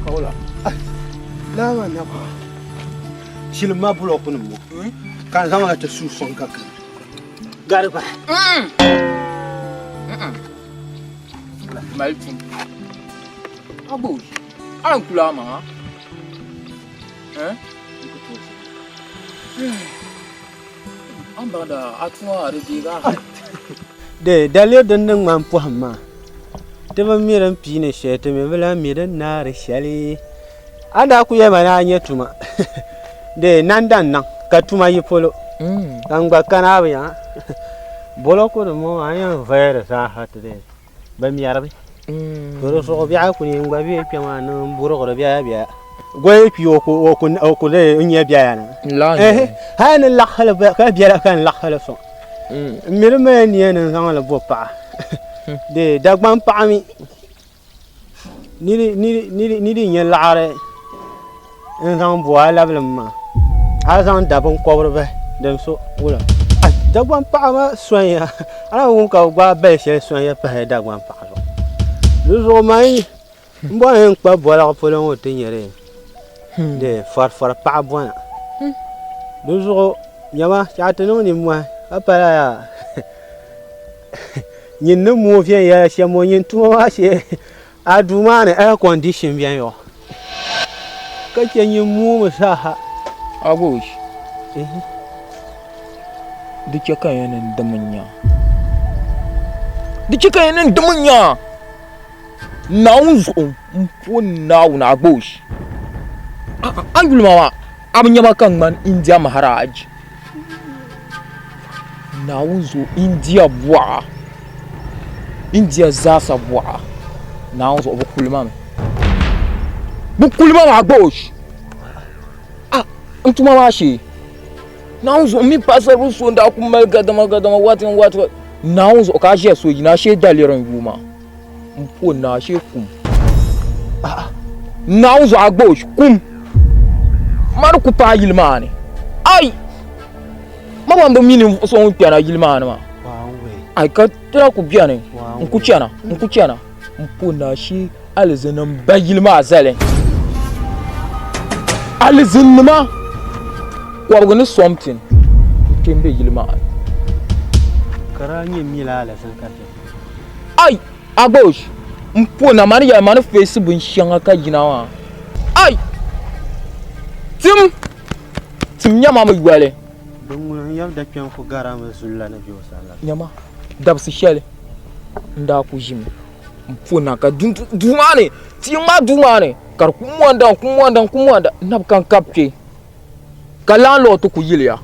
Kawula. Laa maa na kwa. Shilim maa bulɔkunim ŋɔ ka n zaŋ a ti suui sɔŋ ka kani. Gari gba. Mali tum. Agboosh, a ni kuli a maŋa. Eh? A ni baŋda a tuma a di deegi a. Di daliri din ni ŋmani pɔhim maa, ti bi mi din piini shɛli, ti mi bi lahi mi din naari shɛli. A daa ku yɛli ma ni a nya tuma dee nandan niŋ ka tuma yi polo ka n gba kana a bi nya bolokunim ŋɔ maa a ni yɛn vaya di zaaha ti dee bɛ mɛrimi to di zuɣu biɛɣu ku ni n gba be kpɛ maa ni n burigiri biɛla biɛla goli kpi o ku dee n nya biɛla na hali ni laɣisili ka biɛla ka n laɣisili sɔŋ n mi di mali nia ni n zaŋli bo paɣa dee Dagbaŋ paɣa mi Ni di nyɛ laɣari n zaŋ bo a labilim maa a zaŋ da binkobiri bahi din so wula Dagbaŋ paɣa maa sonya a na wum ka bi gbaai bali shɛli sonya pahi Dagbaŋ paɣa zuɣu di zuɣu maa n bɔri ni n kpa boliɣi polo ŋɔ ti nyɛ fɔrifɔri paɣa bɔna di zuɣu nyama a ti niŋ nimmohi ka pala yaa Nyin ni mooi viɛnyɛla shɛm ŋɔ, nyin tuma maa shee a duu maa ni air condition beni yɔ ka chɛ nyin moomi zaaha. Agosh, di chɛ ka n yɛn ni dim n nya. Di chɛ ka n yɛn ni dim n nya. Naawuni zuɣu m po Naawuni Agosh. A yuli ma maa, a bi nya ma ka n ŋmani India Maharaj. Naawuni zuɣu India buɣa India zaasa buɣa Naawuni zuɣu bɛ kuli ma mi bɛ kuli ma maa gboosh a n tuma maa shee Naawuni zuɣu m mini paɣasaribili so n daa ku mali gadama gadama waati ni waati Naawuni zuɣu ka a ʒiya so yina a shee daliri n yooi maa n po ni a shee kum Naawuni zuɣu a gboosh kum ma di ku paai yili maa ni ai ma gba bi mi ninvuɣu so ŋun kpɛna yili maa ni maa ai ka tira ku biɛni n ku chɛna n ku chɛna n po ni ashee alizini n ba yili maa zali alizinnima kɔbigi ni somtin n kpɛ n bɛ yili maa ni. Ka daa nyɛ mila alizini ka chɛ. Ai! Agbosh! M po na mani yɛli ma ni feesi binshɛŋa ka yina maa. Ai! Tim! Tim nyama mi yoli. Din ŋuna n yab dakpɛm ku gari a mi zulla ni be o sani la. Nyama, dabisi shɛli n daa ku ʒimi m po na ka duu maa ni, ti yiŋ maa duu maa ni ka di ku mɔnda n-ku mɔnda n-ku mɔnda n na bi ka n kabi kpe. Ka landlord ti ku yiliya.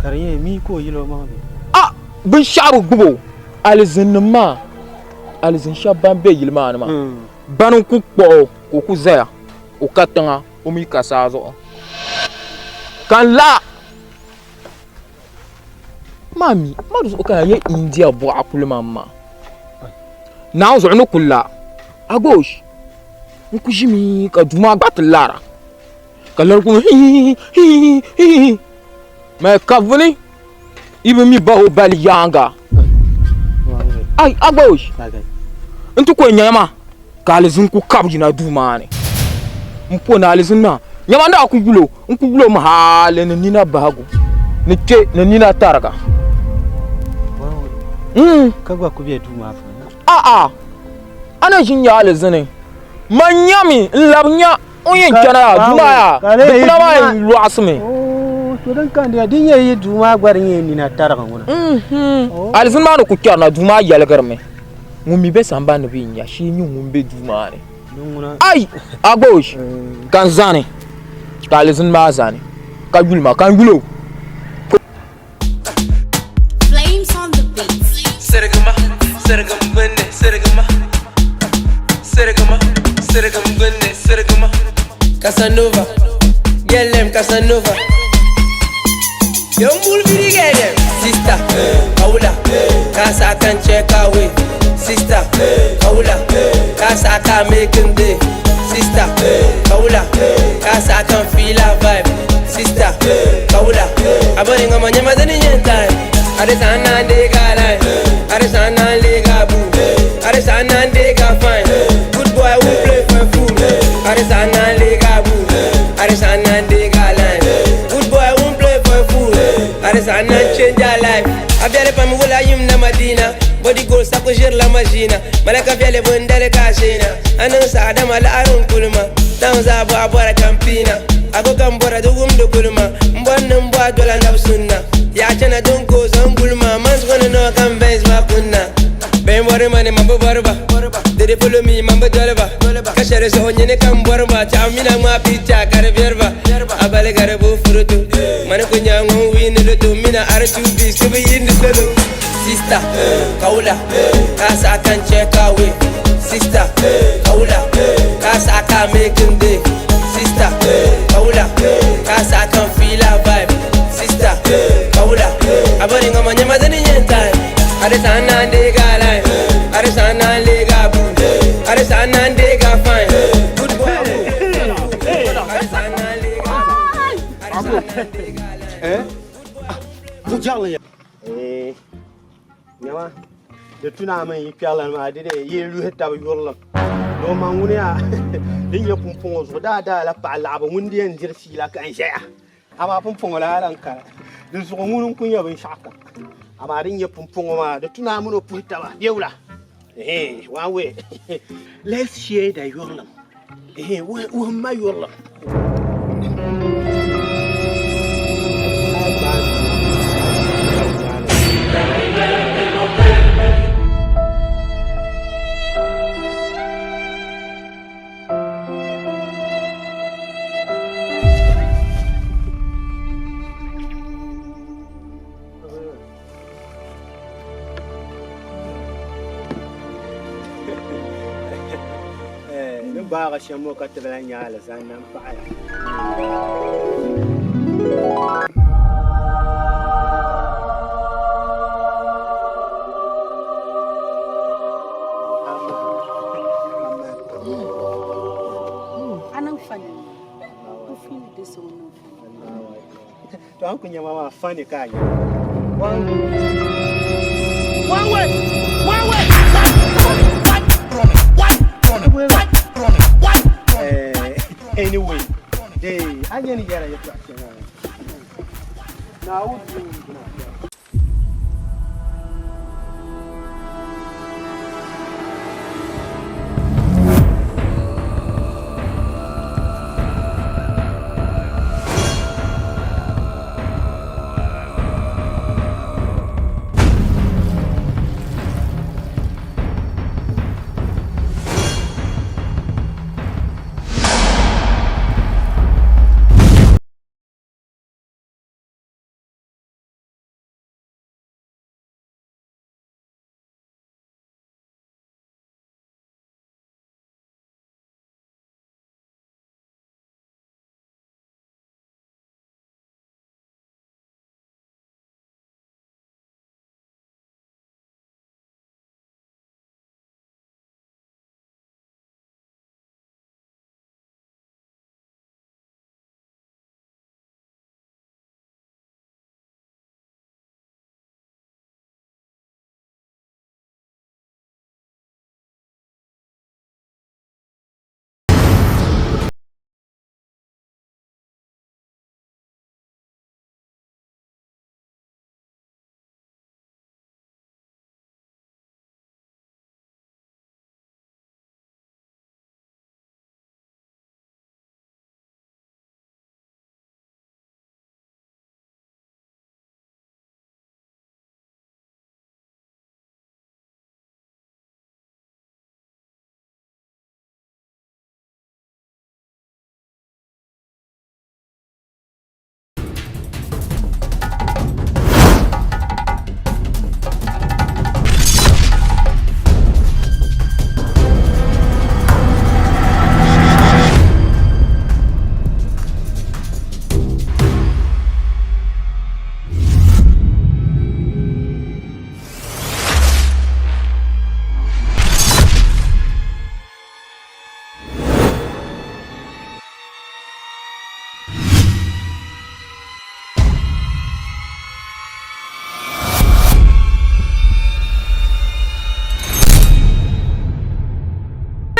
Ka di nyɛ mi ka o yili o maŋ bee? A! Binshɛɣu bi gbubi o. Alizinnim maa, alizin shɛba ban be yili maa ni maa, bani n-ku kpuɣi o ka o ku zaya, o ka tiŋa, o mi ka saa zuɣu. Ka n la maa mi, ma di zuɣu ka ya India buɣa kuli ma m-ma. Naawuni zuɣu ni ku la. Agosh! N ku ʒimi ka duu maa gba ti lara ka lari ku hihihihihi mali kabuni yi bi mi bahi o bali yaaŋa ai agbaosh n ti ko nyɛma ka alizin ku kabi yina duu maa ni n po ni alizin maa nyɛma n daa ku yulo n ku yulo mi hali ni nina bahigu ni kpe ni nina tariga ka gba ku be duu maa puuni a'a A na ʒi n-nya alizini, man nyami n-labi nya o ni yɛn chana yaa, duu maa yaa, dikpuna maa yɛn lɔɣisimi. To din ka n-diya, di nyɛ yi duu maa gba di nyɛ nina tariga ŋuna. Alizini maa ni ku kpɛrina, duu maa yɛligirimi. Ŋun mi be sambani ni bi nya, shee nyɛ ŋun be duu maa ni. Ai! Agboosh! Ka n zani, ka alizini maa zani, ka yuli ma, ka n yuli o. Flames on the beat. Sirigima, sirigim gbunni, sirigima. Sirigima, sirigim gbunni, sirigima. Casanova, girl them Casanova. Young bull be the girl them. Sister, Kaula, Casa can check away. Sister, Kaula, Casa can make him day. Sister, Kaula, Casa can feel a vibe. Sister, Kaula, abori ngoma nyama zani nyentai. Are sana ndega line, are sana lega boo, are sana ndega fine. Good boy who play for fool. Are sana lega boo, are sana ndega line. Good boy who play for fool. Are sana change our life. Abiare pa mi wula yim na Madina. Body goal sako jir la majina. Malaka viale bundale kashina. Anan sa adama la arun kulma. Down za bo abora campina. Ago gambora dugum do kulma. Mbon mbo dola ndab sunna. Ya chana don ko zangulma. Man's gonna know convince ma kunna. Ben worry money mambo barba. They dey follow me mambo dolba. Kashere so nyene kan borba. Chamina ma picture karberba. Abale garbo furuto. Mane kunya ngon win luto mina R2B subi yin solo. Sister, Kaula, Casa can check away. Sister, Kaula, Casa can make him day. Sister, Kaula, Casa can feel a vibe. Sister, Kaula, abori ngoma nyama zani nyentai. Are sana ndega line, are sana lega boo, are sana ndega fine. Good boy. Are sana lega, are sana ndega line. Eh? Bujaɣili ya. Eh. Nyama. Di tuna mi yi kpɛrilana maa di dee yi luhi tabi yurilim. Ni o maŋ ŋuni yaa din nyɛ pumpɔŋɔ zuɣu daa daa la paɣa laɣibu ŋun di yɛn diri fiila ka n ʒɛya. Amaa pumpɔŋɔ laa lan kani. Di zuɣu ŋuni n-ku nyɛ binshɛɣu kam. Amaa din nyɛ pumpɔŋɔ maa di tuna mini o puhi taba bɛ wula. Ehe, one way. Let's share the yurilim. Ehe, wuhim ma yurilim. Ni gbaagi shɛm ŋɔ ka ti bi lahi nya alizanda m-paɣiya. A niŋ fani n fiili di so niŋ fani. To an ku nya ma maa fani ka a nya. One way, one way, one, one, one, one. Anyway, hey, a nya ni yɛra yɛltɔɣa shɛŋa. Naawuni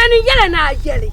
Mani n-yɛla ni a yɛli.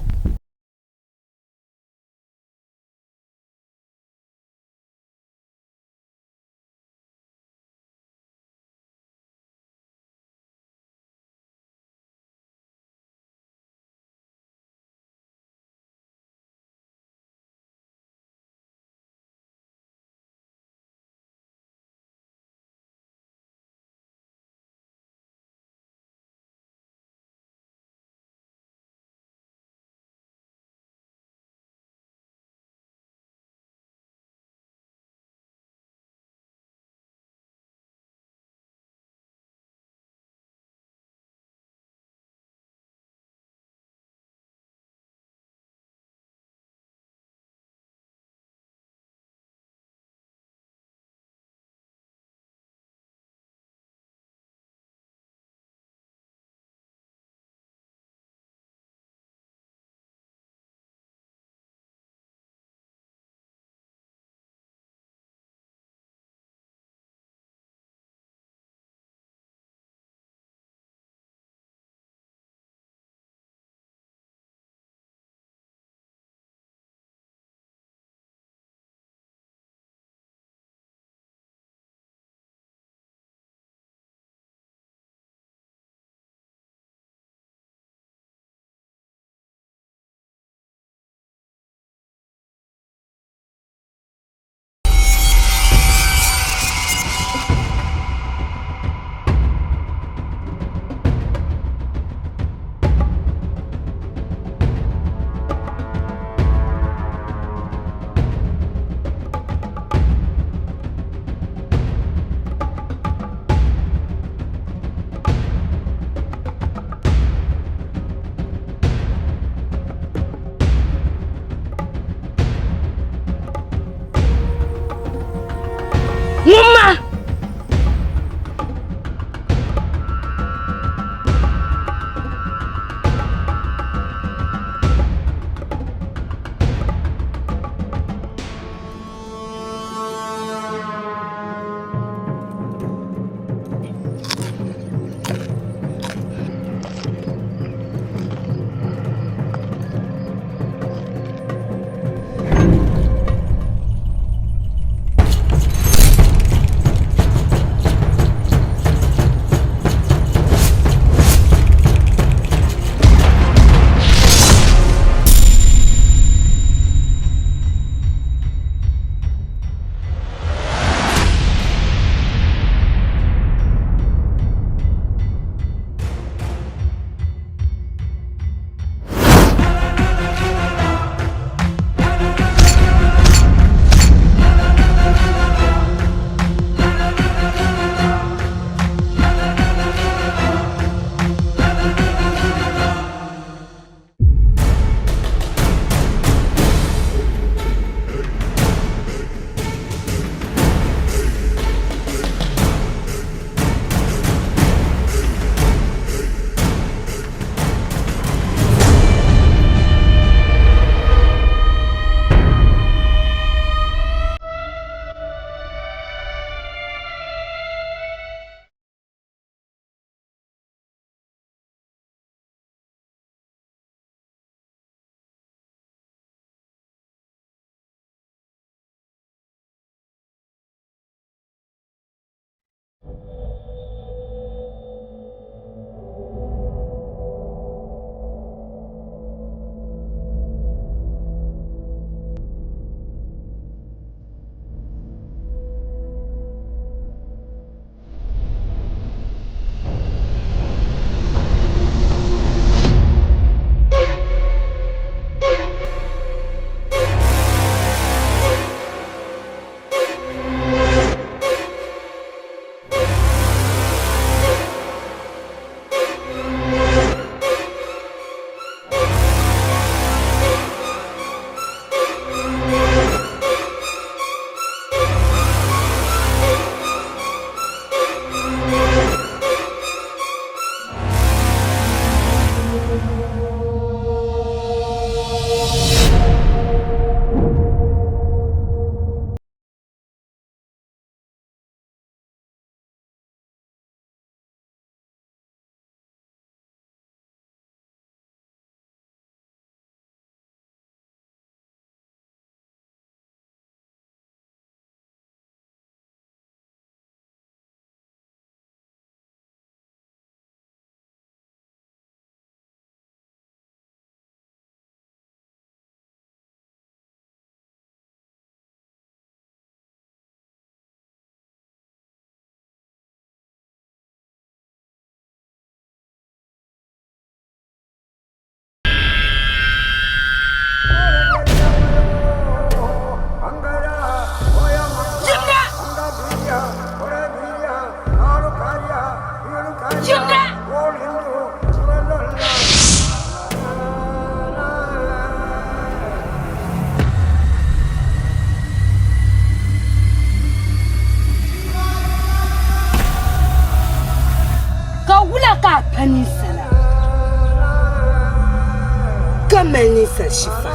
mali ninsal shifa.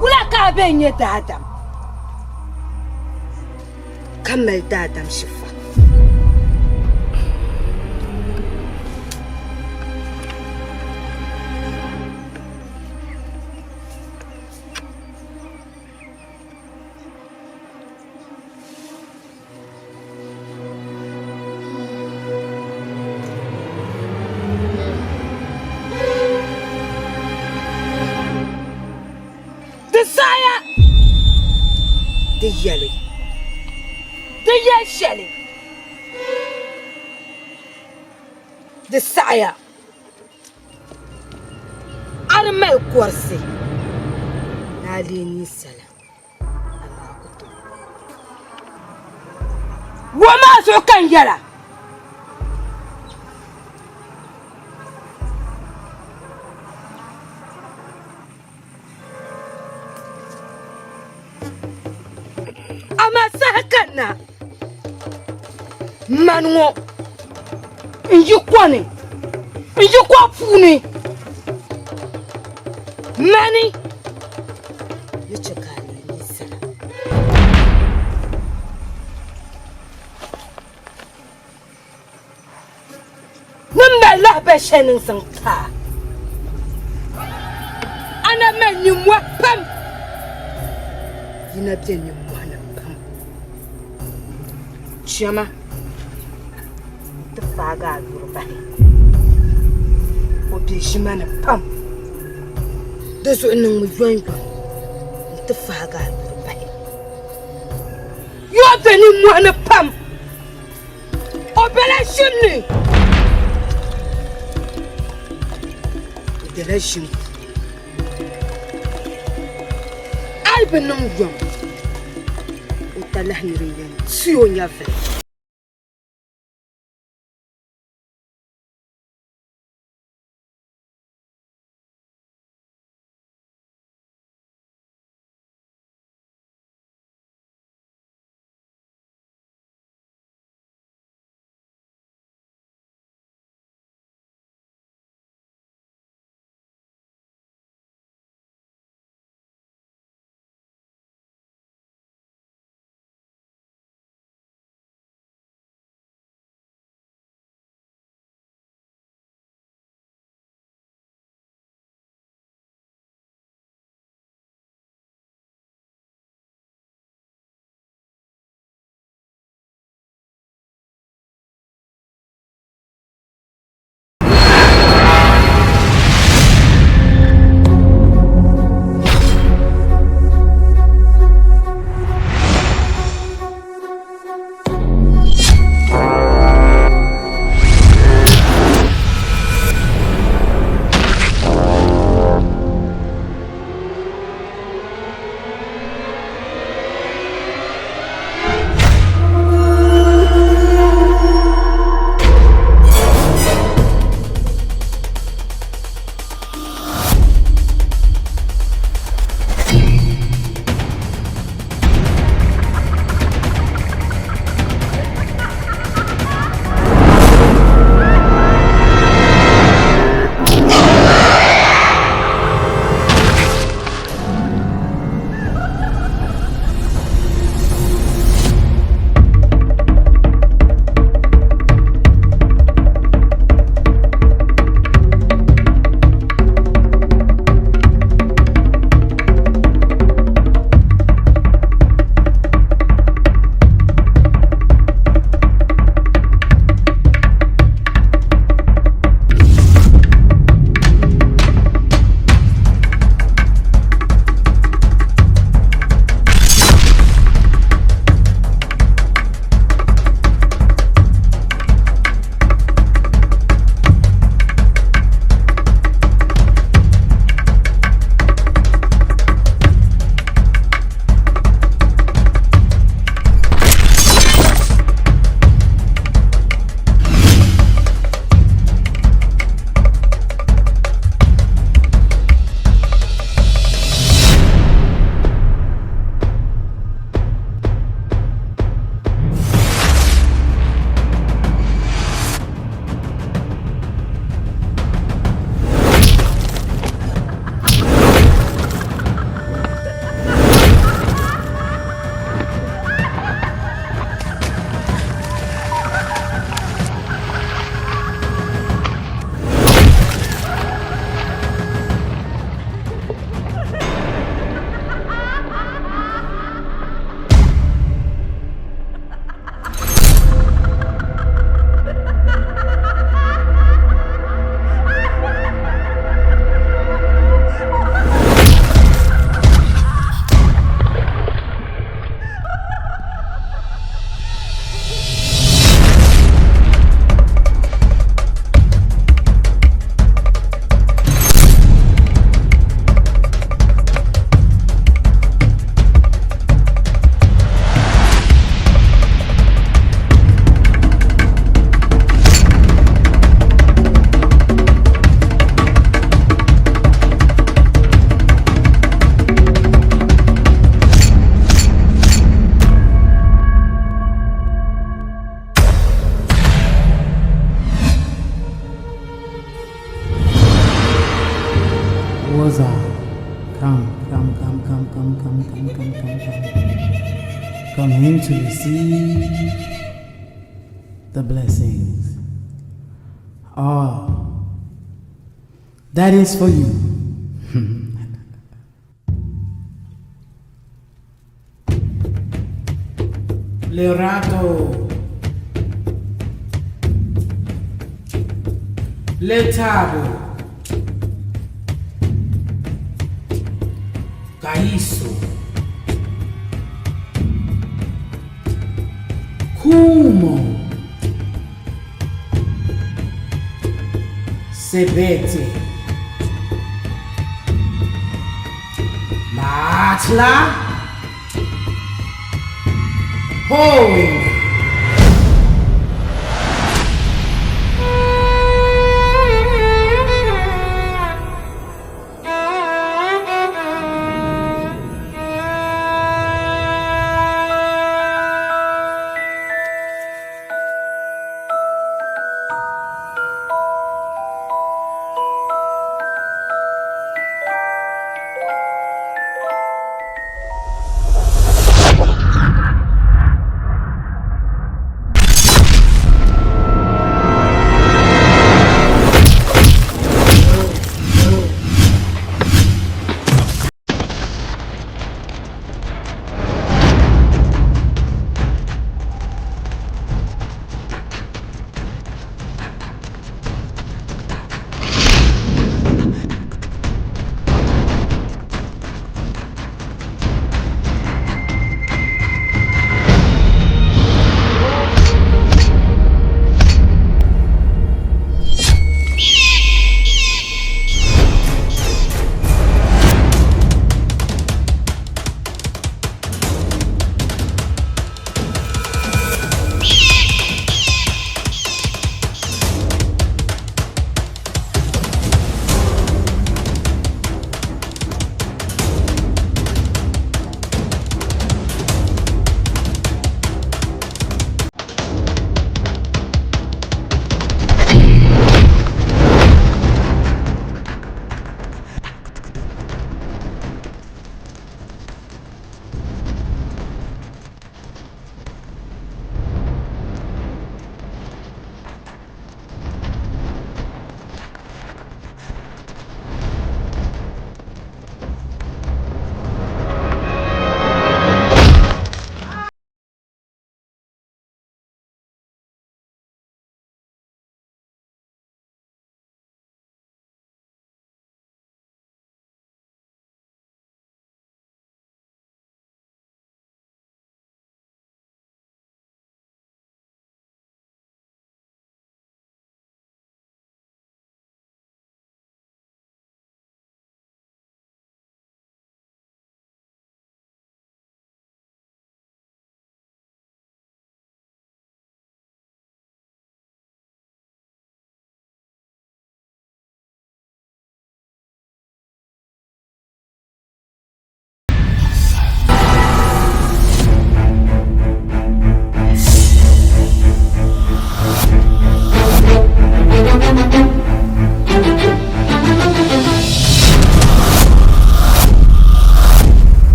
Wula ka a bee nyɛ daadam ka mali daadam shifa? Di saɣiya di yɛli di yɛli shɛli di saɣiya a di mali kɔrisi ni a leei ninsala. Amaa ku tooi. Wuhi maa zuɣu ka n yɛla. Amaa saha kanna mani ŋɔ n yi ko ni n yi ko puuni mani ni chɛ ka a leei ninsala. Ni mali lahabali shɛli ni n-zaŋ ti a, a na mali nimmɔhi pam. Yi na be nimmɔhi ni pam. Chama nti faagi a yuri bahi. O be ʒimani pam. Di zuɣu niŋmi yomyom nti faagi a yuri bahi. Yoo be nimmɔhi ni pam. O bela ʒim ni. O bela ʒim puuni. A yi bi niŋ yom, o talahi ni din yɛn ti o nyɛvili. Woza, come, come, come, come, come, come, come, come, come, come. Come in to receive the blessings. All that is for you. Lerato. Lethabo. Kaiso. Kumo. Sebete. Matla. Holy.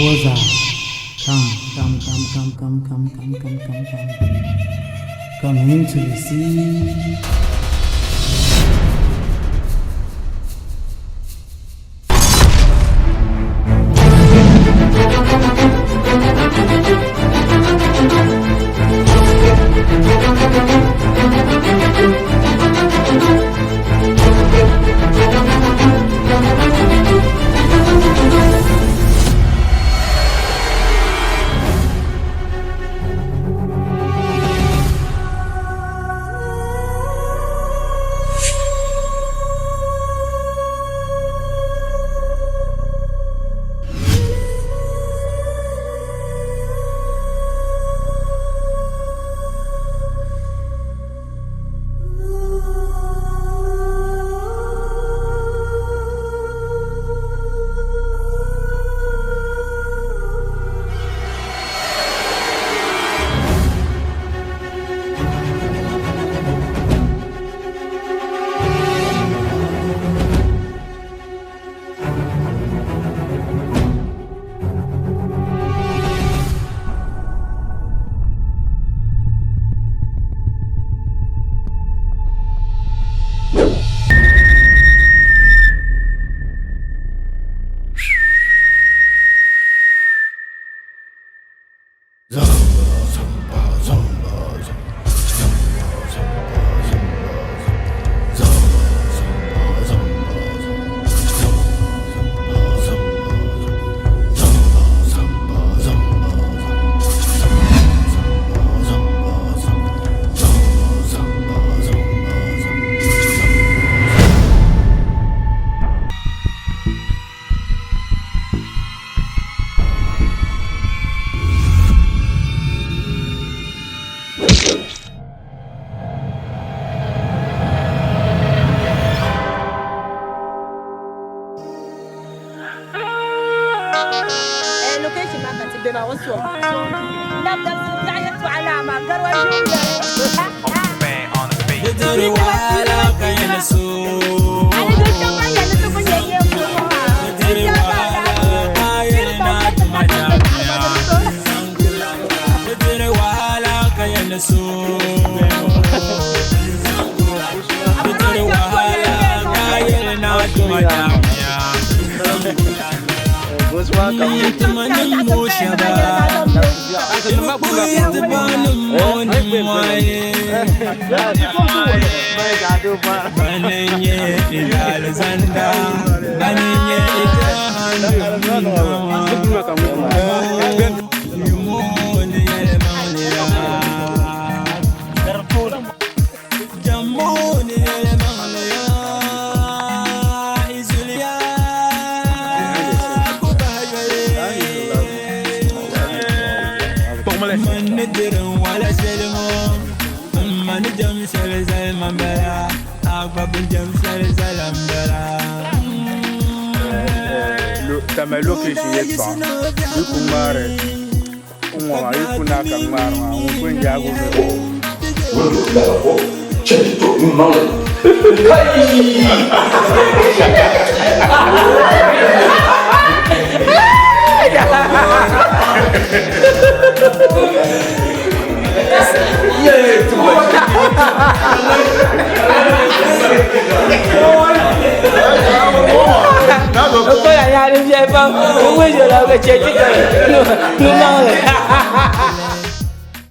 Woza, come, come, come, come, come, come, come, come, come, come. Come in to receive. o sɔŋ. Nam dabisili biɛɣu yɛltɔɣa laa maa, gariwa ʒi o yɛli. Di wahala ka yɛli so. Di wahala ka yɛli na tuma jamiya. Di wahala ka yɛli so. Di wahala ka yɛli na tuma jamiya. Tamale location yɛltɔɣa yi ku ŋmaari n ŋɔ maa yi ku naai ka ŋmaari maa ŋun ku yɛn yaagi o mi. Kola yaari viɛli pam, o ŋun ʒe la ka chɛ ti ka nu maŋli.